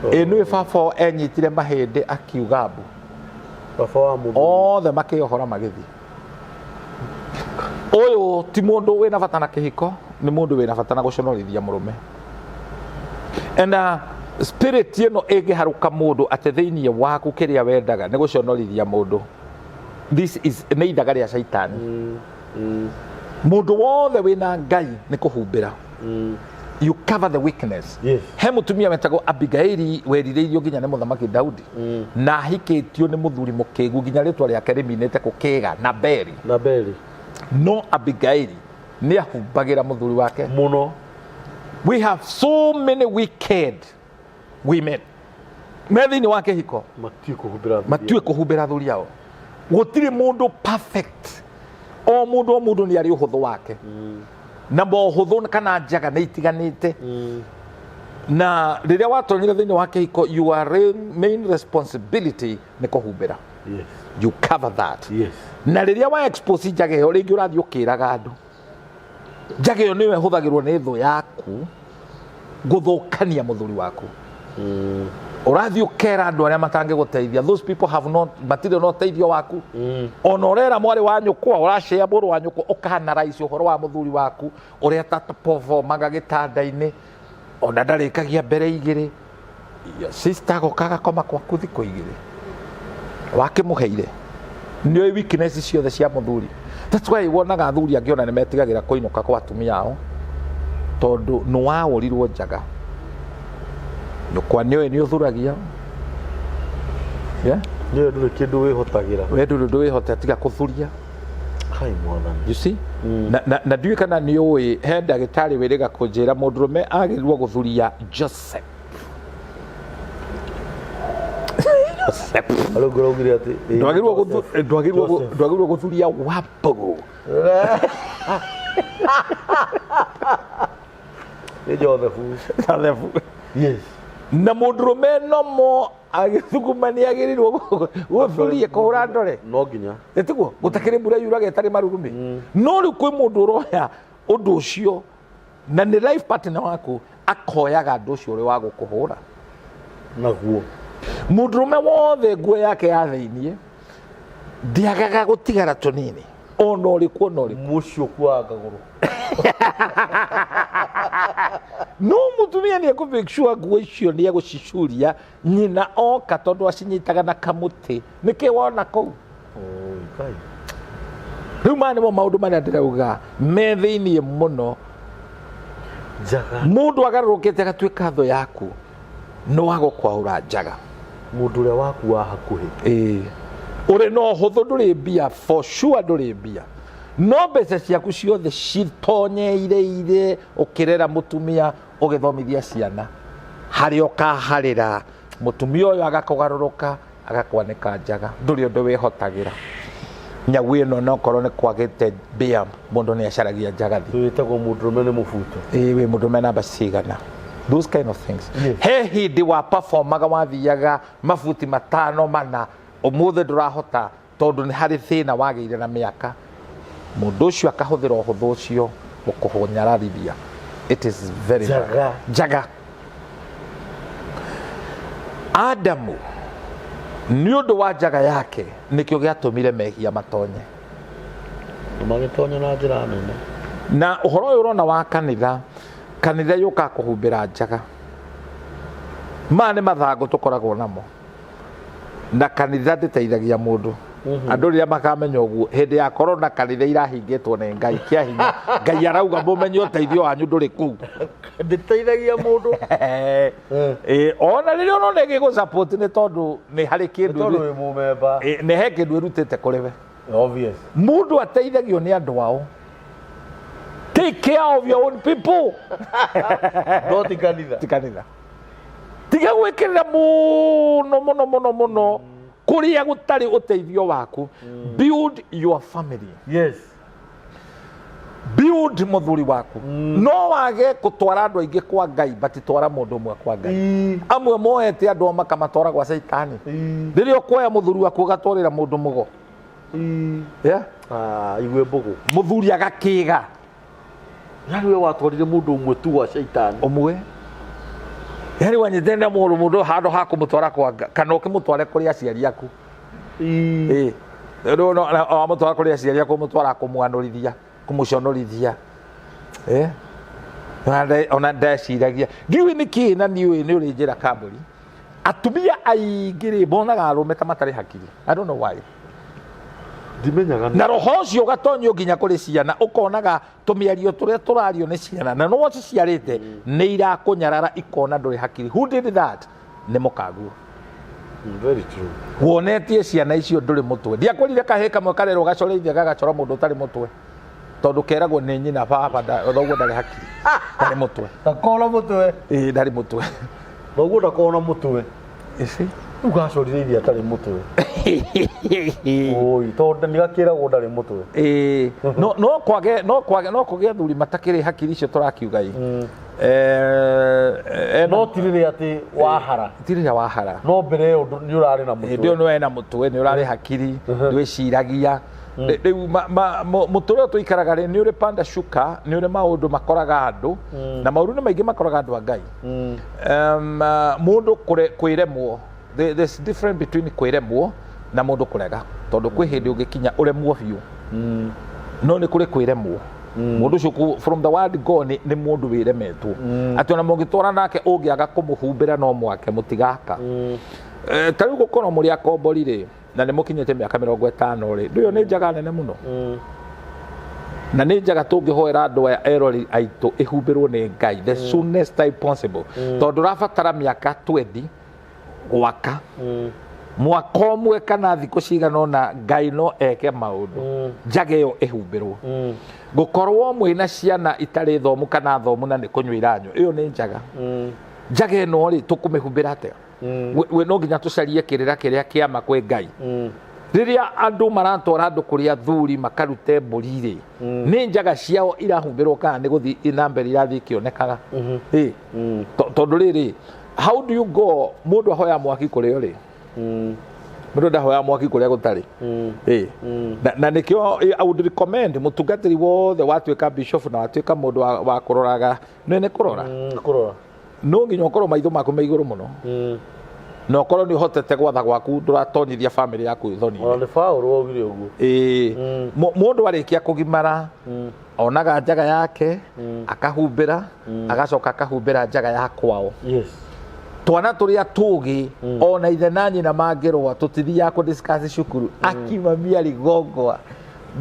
Ĩ nĩwe baba enyitire mahĩndĩ akiuga mbu. Baba wa mũthuri. Othe makĩohora magĩthiĩ. Ũyũ ti mũndũ wĩna bata na kĩhiko, nĩ mũndũ wĩna bata na gũconorithia mũrũme. And Spirit ĩno ĩngĩharũka mũndũ atĩ thĩinĩ waku kĩrĩa wendaga nĩ gũconorithia mũndũ, this is nĩ ithaga rĩa caitani. Mũndũ wothe wĩna Ngai nĩ kũhumbĩra. You cover the weakness. He mũtumia wetagwo Abigaili werirĩirio nginya nĩ mũthamaki Daudi, na ahikĩtio nĩ mũthuri mũkĩgu nginya rĩtwa rĩake rĩminĩte kũkĩga na Beri. Na Beri. No Abigaili nĩ ahumbagĩra mũthuri wake mũno. We have so many wicked women me thĩinĩ wa kĩhiko. Matiũĩ kũhumbĩra athuri. Matiũĩ kũhumbĩra athuri ao. Gũtirĩ mũndũ perfect. O mũndũ, o mũndũ nĩ arĩ ũhũthũ wake, na mohũthũ kana njaga nĩ itiganĩte. Na rĩrĩa watonyire thĩinĩ wa kĩhiko, your main responsibility nĩ kũhumbĩra. You cover that. Na rĩrĩa wa expose njaga ĩyo, rĩngĩ ũrathiĩ ũkĩraga andũ, njaga ĩyo nĩyo ĩhũthagĩrwo nĩ thũ yaku gũthũkania mũthuri waku. Ũrathiĩ ũkera andũ arĩa matangĩgũteithia. Those people have not, matirĩ na ũteithio waku. Ona ũrera mwarĩ wa nyũkwa, ũracea mũrũ wa nyũkwa, ũkanaraici ũhoro wa mũthuri waku ũrĩa ataperformaga gĩtanda-inĩ, ona ndarĩkagia mbere igĩrĩ. Your sister agoka agakoma gwaku thikũ 2, wakĩmũheire nĩoĩ weakness ciothe cia mũthuri. That's why wonaga athuri angĩ ona nĩ metigagĩra kũinũka kwa atumia ao, tondũ nĩ waũrirwo njaga. Nyũkwa nĩoĩ nĩ ũthuragia. Yeah? Nĩoĩ ndũrĩ kĩndũ wĩhotagĩra. We ndũrĩ ũndũ wĩhote tiga kũthuria. Kai mwathani. You see? Na ndiũĩ kana nĩ ũĩ, he ndagĩtarĩ wĩrĩga kũnjĩra mũndũrũme agĩrĩirwo gũthuria Joseph. Joseph. Arĩa ũngĩ ũraugire atĩ Ndwagĩrĩirwo Joseph. Joseph. Ndwagĩrĩirwo gũthuria Wambũgũ. Nĩ Joseph. Joseph. Yes. Na mũndũrũme nomo agĩthuguma nĩ agĩrĩirwo gũthuria kũhũra ndore. No nginya. Ĩtiguo gũtakĩrĩ mbura yuraga ĩtarĩ marurumĩ. No rĩu kwĩ mũndũ ũroya ũndũ ũcio na nĩ life partner waku, akoyaga andũ ũcio ũrĩ wa gũkũhũra naguo. Mũndũrũme wothe nguo yake ya thĩiniĩ ndĩagaga gũtigara tũnini, ona ũrĩkũ, ona ũrĩkũ. Mũciĩ ũkuaga kagũrũ. No mũtumia nĩ ekũ make sure nguo icio nĩ egũcicuria nyina oka, tondũ acinyitaga na kamũtĩ. Nĩkĩ wona kũu? Oi, kai. Rĩu maya nĩmo maũndũ marĩa ndĩrauga me thĩiniĩ mũno. Njaga. Mũndũ agarũrũkĩte agatuĩka thũ yaku nĩ wa gũkwaũra njaga. Mũndũ ũrĩa waku wa hakuhĩ. Ĩĩ, ũrĩ na ũhũthũ, ndũrĩ mbia, for sure ndũrĩ mbia, no mbeca ciaku ciothe citonyeire ũkĩrera mũtumia, ũgĩthomithia ciana, harĩa ũkaharĩra mũtumia ũyũ agakũgarũrũka agakwanĩka njaga. Ndũrĩ ũndũ wĩhotagĩra. Nyau ĩno nokorwo nĩ kwagĩte mbia, mũndũ nĩ acaragia njagathi. Wĩtagwo mũndũrũme nĩ mũbuto. Ĩĩ, wĩ mũndũrũme namba cigana? Those kind of things. Yes. He hĩndĩ wa performaga, wathiaga mabuti 5 4, ũmũthĩ ndũrahota tondũ nĩ harĩ thĩna wagĩire na mĩaka. Mũndũ ũcio akahũthĩra ũhũthũ ũcio gũkũnyararithia. It is very bad. Njaga. Njaga. Adamu nĩ ũndũ wa njaga yake nĩkĩo gĩatũmire mehia matonye. Magĩtonya na njĩra nene. Na ũhoro ũyũ ũrona wa kanitha, kanitha yũkaga kũhumbĩra njaga. Maya nĩ mathangũ tũkoragwo namo, na kanitha ndĩteithagia mũndũ. Andũ rĩrĩa makamenya ũguo hĩndĩ ya corona, kanitha irahingĩtwo nĩ Ngai kĩa hinya. Ngai arauga mũmenye ũteithio wanyu ndũrĩ kũu. Ndĩteithagia mũndũ. Ĩ, ona rĩrĩa ũrona ĩgĩgũ support nĩ tondũ nĩ harĩ kĩndũ Tondũ wĩ mũmemba. Ĩ, nĩ he kĩndũ ĩrutĩte kũrĩ we. Obvious. Mũndũ ateithagio nĩ andũ ao. Take care of your own people. No ti kanitha. Ti kanitha. Tiga gwĩkĩrĩra mũno mũno mũno mũno kũrĩa gũtarĩ ũteithio waku. Build your family. Yes. Build mũthuri waku. No wage gũtwara andũ aingĩ kwa Ngai, but twara mũndũ ũmwe kwa Ngai. Amwe moete andũ ao makamatwara gwa caitani. Rĩrĩa ũkuoya mũthuri waku ũgatwarĩra mũndũ mũgo. Yeah? Ah, igue mbũgũ. Mũthuri agakĩga. Yani we watwarire mũndũ ũmwe tu wa caitani. Ũmwe. Yani wanyitene na mũndũ mũndũ handũ ha kũmũtwara kwa Ngai, kana ũkĩmũtware kũrĩ aciari aku. Ĩĩ. Rĩu no wamũtwara kũrĩ aciari aku, ũmũtwara kũmwanũrithia, kũmũconorithia. Ona ndeciragia ndiũĩ nĩ kĩĩ na niũĩ nĩ ũrĩ njĩra kambũri atumia aingĩ rĩ monaga arũme ta matarĩ hakiri. I don't know why. Ndimenyaga. Na roho ũcio ũgatonyio nginya kũrĩ ciana, ũkonaga tũmĩario tũrĩa tũrario nĩ ciana na no ciciarĩte nĩ irakũnyarara, ikona ndũrĩ hakiri. Who did that? Nĩ mũkaguo. Very true. Wonetie ciana icio ndũrĩ mũtwe. Ndiakwĩrire kahĩ kamwe karerwo gacoreithie gagacora mũndũ ũtarĩ mũtwe, tondũ keragwo nĩ nyina, baba thoguo ndarĩ hakiri, ndarĩ mũtwe. Ndakona mũtwe. Ĩĩ, ndarĩ mũtwe. Thoguo ndakona mũtwe. Ĩci. Rĩu gacorire ithe atarĩ mũtwe. Oi, tondũ nĩ gakĩragwo ndarĩ mũtwe. Ĩĩ, no kwage no kũgĩe athuri matakĩrĩ hakiri icio tũrakiuga ĩ. No ti rĩrĩa atĩ wahara. Ti rĩrĩa wahara. No mbere ĩyo nĩ ũrarĩ na hĩndĩ ĩyo mũtwe. nĩ wena mũtwe, nĩ ũrarĩ hakiri, ndwĩciragia. Rĩu mũtũrĩre ũyũ tũikaraga rĩ, nĩ ũrĩ panda shuka, nĩ ũrĩ maũndũ makoraga andũ, na maũndũ nĩ maingĩ makoraga andũ a Ngai. Mũndũ kwĩremwo, there's difference between kwĩremwo na mũndũ kũrega, tondũ kwĩ hĩndĩ ũngĩkinya ũremwo biũ, no nĩ kũrĩ kwĩremwo. Mũndũ ũcio from the word go nĩ mũndũ wĩremetwo atĩ ona mũngĩtwara nake ũngĩaga kũmũhumbĩra no mwake mũtigaka. Ta rĩu gũkorwo mũrĩ akombori rĩ, na nĩ mũkinyĩte mĩaka 50 rĩ, ndũyo nĩ njaga nene mũno, na nĩ njaga tũngĩhoera andũ aya erori aitũ ĩhumbĩrwo nĩ Ngai the soonest time possible, tondũ ũrabatara mĩaka 20 gwaka mwaka ũmwe kana thikũ cigana ũna, Ngai no eke maũndũ njaga ĩyo ĩhumbĩrwo. Gũkorwo mwĩna ciana itarĩ thomu kana thomu na nĩ kũnyua iranyua, ĩyo nĩ njaga. Njaga ĩno rĩ, tũkũmĩhumbĩra atĩa? We no nginya tũcarie kĩrĩra kĩrĩa kĩama kwĩ Ngai. Rĩrĩa andũ maratwara andũ kũrĩ athuri makarute mbũri rĩ, nĩ njaga ciao irahumbĩrwo kana nĩ gũthiĩ na mbere irathiĩ ikĩonekaga? Ĩ, tondũ rĩrĩ, how do you go mũndũ ahoya mwaki kũrĩa ũrĩ? Mũndũ ndahoya mwaki kũrĩa gũtarĩ. Ĩ, na nĩkĩo I would recommend mũtungatĩri wothe watuĩka bishop na watuĩka mũndũ wa kũroraga, nĩ kũrora. Kũrora. No nginya ũkorwo maitho maku me igũrũ mũno na ũkorwo nĩ ũhotete gwatha gwaku, ndũratonyithia family yaku thoni-inĩ. Ona nĩ Paũlũ waugire ũguo. Ĩĩ. Mũndũ arĩkia kũgimara onaga njaga yake akahumbĩra, agacoka akahumbĩra njaga ya kwao. Twana tũrĩa tũgĩ, ona ithe na nyina mangĩrũa, tũtithiaga kũ discuss cukuru, akimamia rigongwa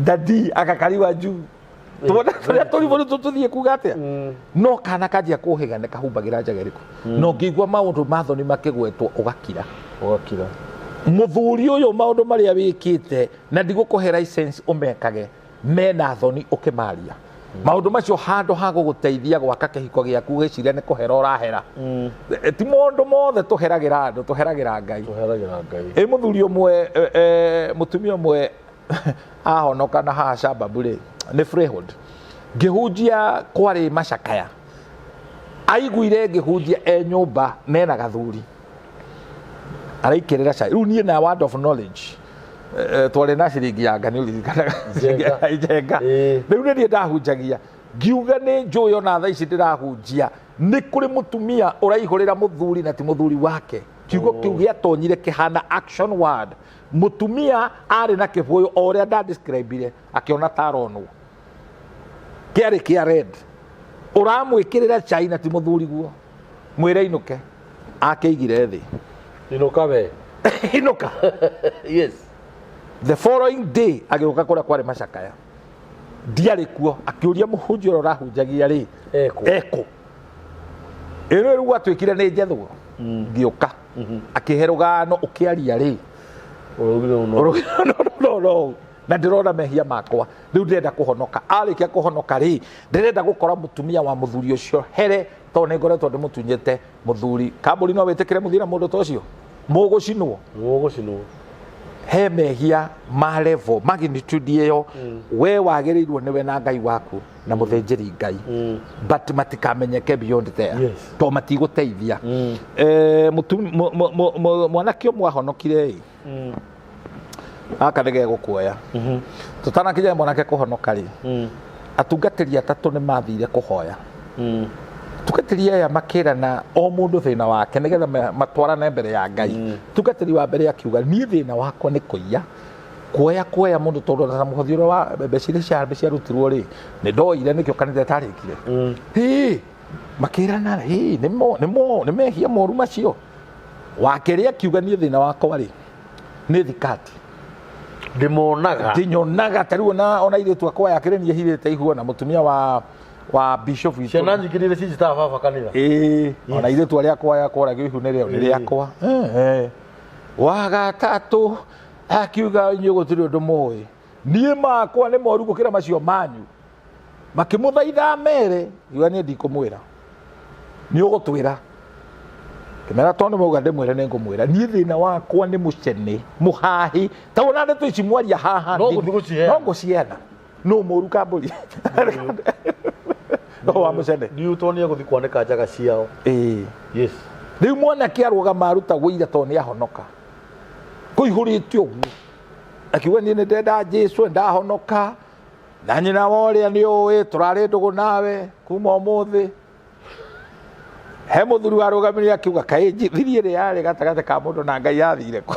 dadi akakariwa juu. Twana tũrĩa tũrimũ nĩ tũthiĩ kuga atĩa? No kana kanjia kũhĩga nĩ kahumbagĩra njaga ĩrĩkũ, na ũngĩigua maũndũ ma thoni makĩgwetwo ũgakira. Ũgakira. Mũthuri ũyũ, maũndũ marĩa wĩkĩte na ndigũkũhe license ũmekage mena thoni ũkĩmaria maũndũ macio, handũ ha gũgũteithia gwaka kĩhiko gĩaku, gĩciria nĩ kũhera ũrahera. Ti maũndũ mothe tũheragĩra andũ, tũheragĩra Ngai. Tũheragĩra Ngai. Ĩ, mũthuri ũmwe, mũtumia ũmwe ahonoka na haha Shababu rĩ, nĩ Freehold, ngĩhunjia kwarĩ macakaya, aiguire ngĩhunjia e nyũmba nena gathuri araikĩrĩra cai. Rĩu niĩ na word of knowledge, twarĩ na ciringi ya ngani ũririkanaga? Njenga. Njenga. Ĩĩ. Rĩu nĩ niĩ ndahunjagia ngiuga nĩ njũĩ ona thaa ici ndĩrahunjia nĩ kũrĩ mũtumia ũraihũrĩra mũthuri na ti mũthuri wake. Kiugo kĩu gĩatonyire kĩhana action word. Mũtumia arĩ na kĩbũyũ o ũrĩa ndadescribire, akĩona taronwo kĩarĩ kĩa red, ũramwĩkĩrĩra chai na ti mũthuri guo, mwĩre inũke, akĩigire thĩ. Inũka we. Inũka. The following day agĩũka kũrĩa kwarĩ macakaya, ndiarĩ kuo, akĩũria mũhunjia ũrĩa ũrahunjagia rĩ Ekũ? Ekũ ĩno rĩu gwatuĩkire nĩ njethwo, ngĩũka akĩhe rũgano ũkĩaria rĩ. Ũraugire ũno. No, no, no, no. Na ndĩrona mehia makwa, rĩu ndĩrenda kũhonoka. Arĩkia kũhonoka rĩ, ndĩrenda gũkora mũtumia wa mũthuri ũcio here, tondũ nĩ ngoretwo ndĩmũtunyĩte mũthuri. Kambũri no wĩtĩkĩre mũthiĩ na mũndũ ta ũcio mũgũcinwo? Mũgũcinwo. He mehia ma level magnitude ĩyo we wagĩrĩirwo nĩwe na Ngai waku na mũthĩnjĩri Ngai, but matikamenyeke beyond there, to matigũteithia. Mwanake ũmwe ahonokire ĩ, gaka nĩ gegũkuoya. Tũtanakinya mwanake kũhonoka rĩ, atungatĩri atatũ nĩ mathire kũhoya. Tungatĩri aya makĩrana o mũndũ thĩna wake nĩgetha matwarane mbere ya Ngai. Tungatĩri wa mbere akiuga, niĩ thĩna wakwa nĩ kũiya. Kuoya kuoya mũndũ tondũ ona mũhothi ũrĩa wa mbeca iria ciarutirwo rĩ, nĩ ndoire nĩkĩo kanitha ĩtarĩkire. Hĩ, makĩrana hĩ, nĩ mehia moru macio. Wakerĩ akiuga niĩ thĩna wakwa rĩ nĩ thikati. Ndĩmonaga. Ndĩnyonaga ta rĩu ona airĩtu akwa yakĩrĩ niĩ hithĩte ihu ona mũtumia wa bishop witũ. Ciana nyingĩ nĩ cinjitaga baba kanitha. Ĩĩ, ona airĩtu arĩa akwa yakwaragio ihu nĩ rĩao nĩ rĩakwa. Wa gatatũ akiuga inyuĩ gũtirĩ ũndũ mũĩ, niĩ makwa nĩ moru gũkĩra macio manyu. Makĩmũthaitha mere, kiuga niĩ ndikũmwĩra, nĩ ũgũtwĩra. Kĩmera tondũ mauga ndĩmwĩre nĩ ngũmwĩra, niĩ thĩna wakwa nĩ mũcene mũhahi, ta wona ndeto ici mwaria haha No gũthiĩ gũciheana. No ngũciheana. No mũru kambũri. No wa mũcene. Nĩ ũtonie gũthiĩ kwanĩka njaga ciao. Ĩĩ. Yes. Rĩu mwanake arũgama aruta wũira tondũ nĩ ahonoka. Kũihũrĩte ũguo. Akiuga niĩ nĩ ndenda Jesu, nĩ ndahonoka. Na nyina wa ũrĩa nĩ ũĩ, tũrarĩ ndũgũ nawe kuma ũmũthĩ. He mũthuri warũgamire akiuga kaĩ thiri ĩrĩa yarĩ gatagatĩ ka mũndũ na Ngai yathire kũ?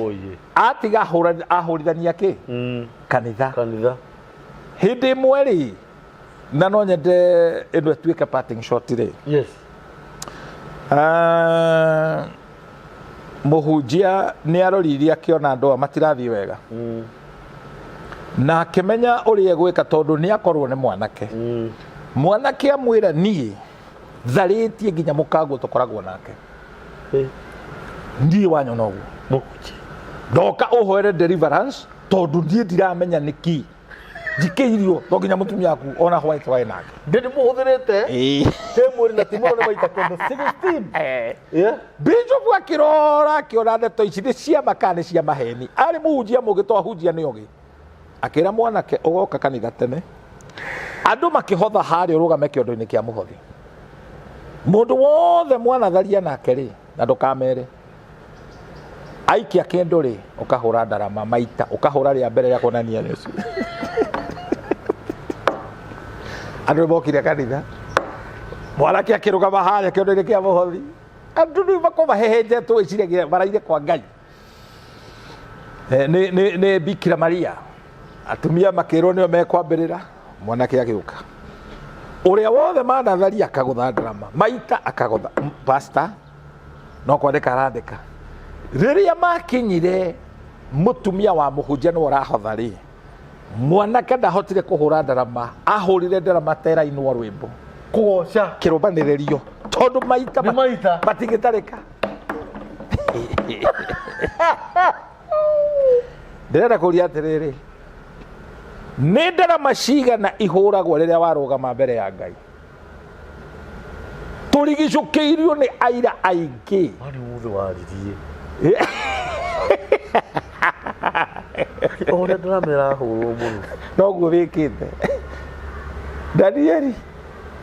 Oye. Atiga ahũrithania kĩ? Kanitha. Kanitha. Hĩndĩ ĩmwe rĩ, na no nyende ĩno ĩtuĩke parting shot rĩ. Yes. Mũhunjia nĩ aroririe akĩona andũ aya matirathiĩ wega. Na akĩmenya ũrĩa egwĩka tondũ nĩ akorwo nĩ mwanake. Mwanake amwĩra niĩ tharĩtie nginya mũkaguo tũkoragwo nake. Niĩ wanyona ũguo. Mũhunjia. Ndoka ũhoere deliverance tondũ niĩ ndiramenya nĩkĩ. Njikĩirio to nginya mũtumia waku ona white wine nake. Ndĩ ndĩmũhũthĩrĩte. Ĩĩ. Kwĩ mwĩrĩ na ti mũno nĩ maita kĩndũ 16. Yeah. Bishop akĩrora akĩona ndeto ici nĩ ciama kana nĩ cia maheni. Arĩ mũhunjia mũgĩ to ahunjia nĩ ogĩ. Akĩra mwanake ũgoka kanitha tene. Andũ makĩhotha harĩa ũrũgame kĩondo-inĩ kĩa mũhothi. Mũndũ wothe mwanatharia nake rĩ, na ndũkamere. Aikia kĩndũ rĩ, ũkahũra ndarama maita, ũkahũra rĩa mbere rĩa kuonania nĩ ũcio. Andũ nĩmokire kanitha. Mwanake akĩrũgama harĩa kĩondo-inĩ kĩa mũhothi. Andũ rĩu makorwo mahehenjetwo ĩciragia maraire kwa Ngai. Nĩ Bikira Maria. Atumia makĩrwo nĩo mekwambĩrĩra, mwanake agĩũka. Ũrĩa wothe manatharia akagũtha ndarama, maita akagũtha. Pastor, no kwandĩka arandĩka. Rĩrĩa makinyire mũtumia wa mũhunjia nĩwe ũrahotha rĩ, mwanake ndahotire kũhũra ndarama, ahũrire ndarama ta ĩrainwo rwĩmbo. Kũgoca. Kĩrũmanĩrĩrio. Tondũ maita Nĩ maita. matingĩtarĩka. Ndĩrenda kũria atĩrĩrĩ, nĩ ndarama cigana ihũragwo rĩrĩa warũgama mbere ya Ngai? Tũrigicũkĩirio nĩ aira aingĩ. Mani mũthĩ waririe. O ũrĩa ndarama ĩrahũrwo mũno. Noguo wĩkĩte. Danieli,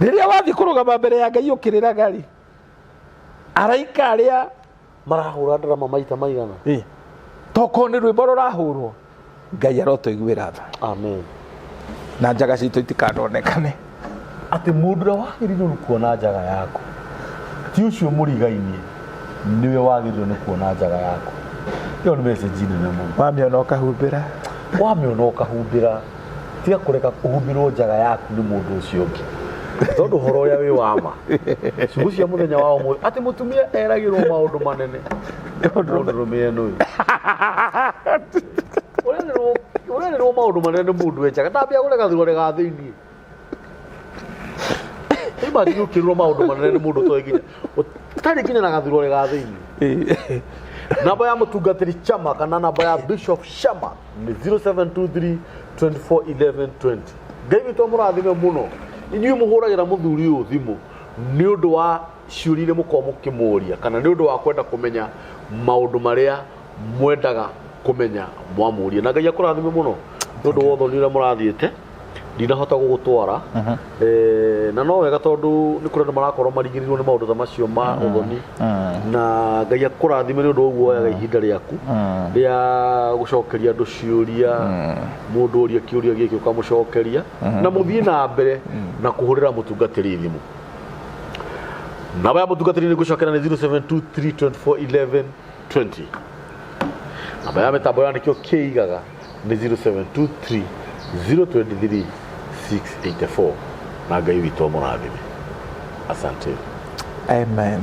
rĩrĩa wathiĩ kũrũgama mbere ya Ngai ũkĩrĩraga rĩ, araika arĩa marahũra ndarama maita maigana? Tokorwo nĩ rwĩmbo rũrahũrwo, Ngai arotũiguĩra tha. Amen. Na njaga citũ itikanonekane. Atĩ mũndũ ũrĩa wagĩrĩirwo nĩ kuona njaga yaku ti ũcio mũrigainie, nĩwe wagĩrĩirwo nĩ kuona njaga yaku. Ĩyo nĩ message nene mũno. Wamĩona ũkahumbĩra. Wamĩona ũkahumbĩra. Tiga kũreka ũhumbĩrwo njaga yaku nĩ mũndũ ũcio ũngĩ. Tondũ ũhoro ũrĩa wĩ wa ma. Ciugo cia mũthenya wa ũmũthĩ atĩ mũtumia eragĩrwo maũndũ manene. Mũndũrũme eno ĩ. Ũrerĩrwo maũndũ manene nĩ mũndũ we njaga. Ndambia kũreka thuruarĩ ga thĩiniĩ. Imagine ũkĩrwo maũndũ manene nĩ mũndũ ũtoĩ nginya ũtarĩ nginya na gathuruarĩ ga thĩiniĩ. Namba ya mũtungatĩri Chama kana namba ya Bishop Chama nĩ 0723 24 11 20. Ngai witũ amũrathime mũno. Inyuĩ mũhũragĩra mũthuri ũyũ thimũ nĩ ũndũ wa ciũria iria mũkoragwo mũkĩmũria kana nĩ ũndũ wa kwenda kũmenya maũndũ marĩa mwendaga kũmenya mwamũria. Na Ngai akũrathime mũno nĩ ũndũ wa ũthoni ũrĩa mũrathiĩte. Ndinahota gũgũtwara. Na no wega tondũ nĩ kũrĩ andũ marakorwo marigĩrĩirwo nĩ maũndũ ta macio ma ũthoni. Na Ngai akũrathime nĩ ũndũ wa ũguo woyaga ihinda rĩaku rĩa gũcokeria andũ ciũria. Mũndũ ũria kĩũria gĩkĩ ũkamũcokeria. Na mũthiĩ na mbere na kũhũrĩra mũtungatĩri thimũ. Namba ya mũtungatĩri nĩ ngũcokera nĩ 0723 24 11 20. Namba ya mĩtambo ya nĩkĩo kĩigaga nĩ 0723 023 684. Na Ngai witũ amũrathime. Asante. Amen.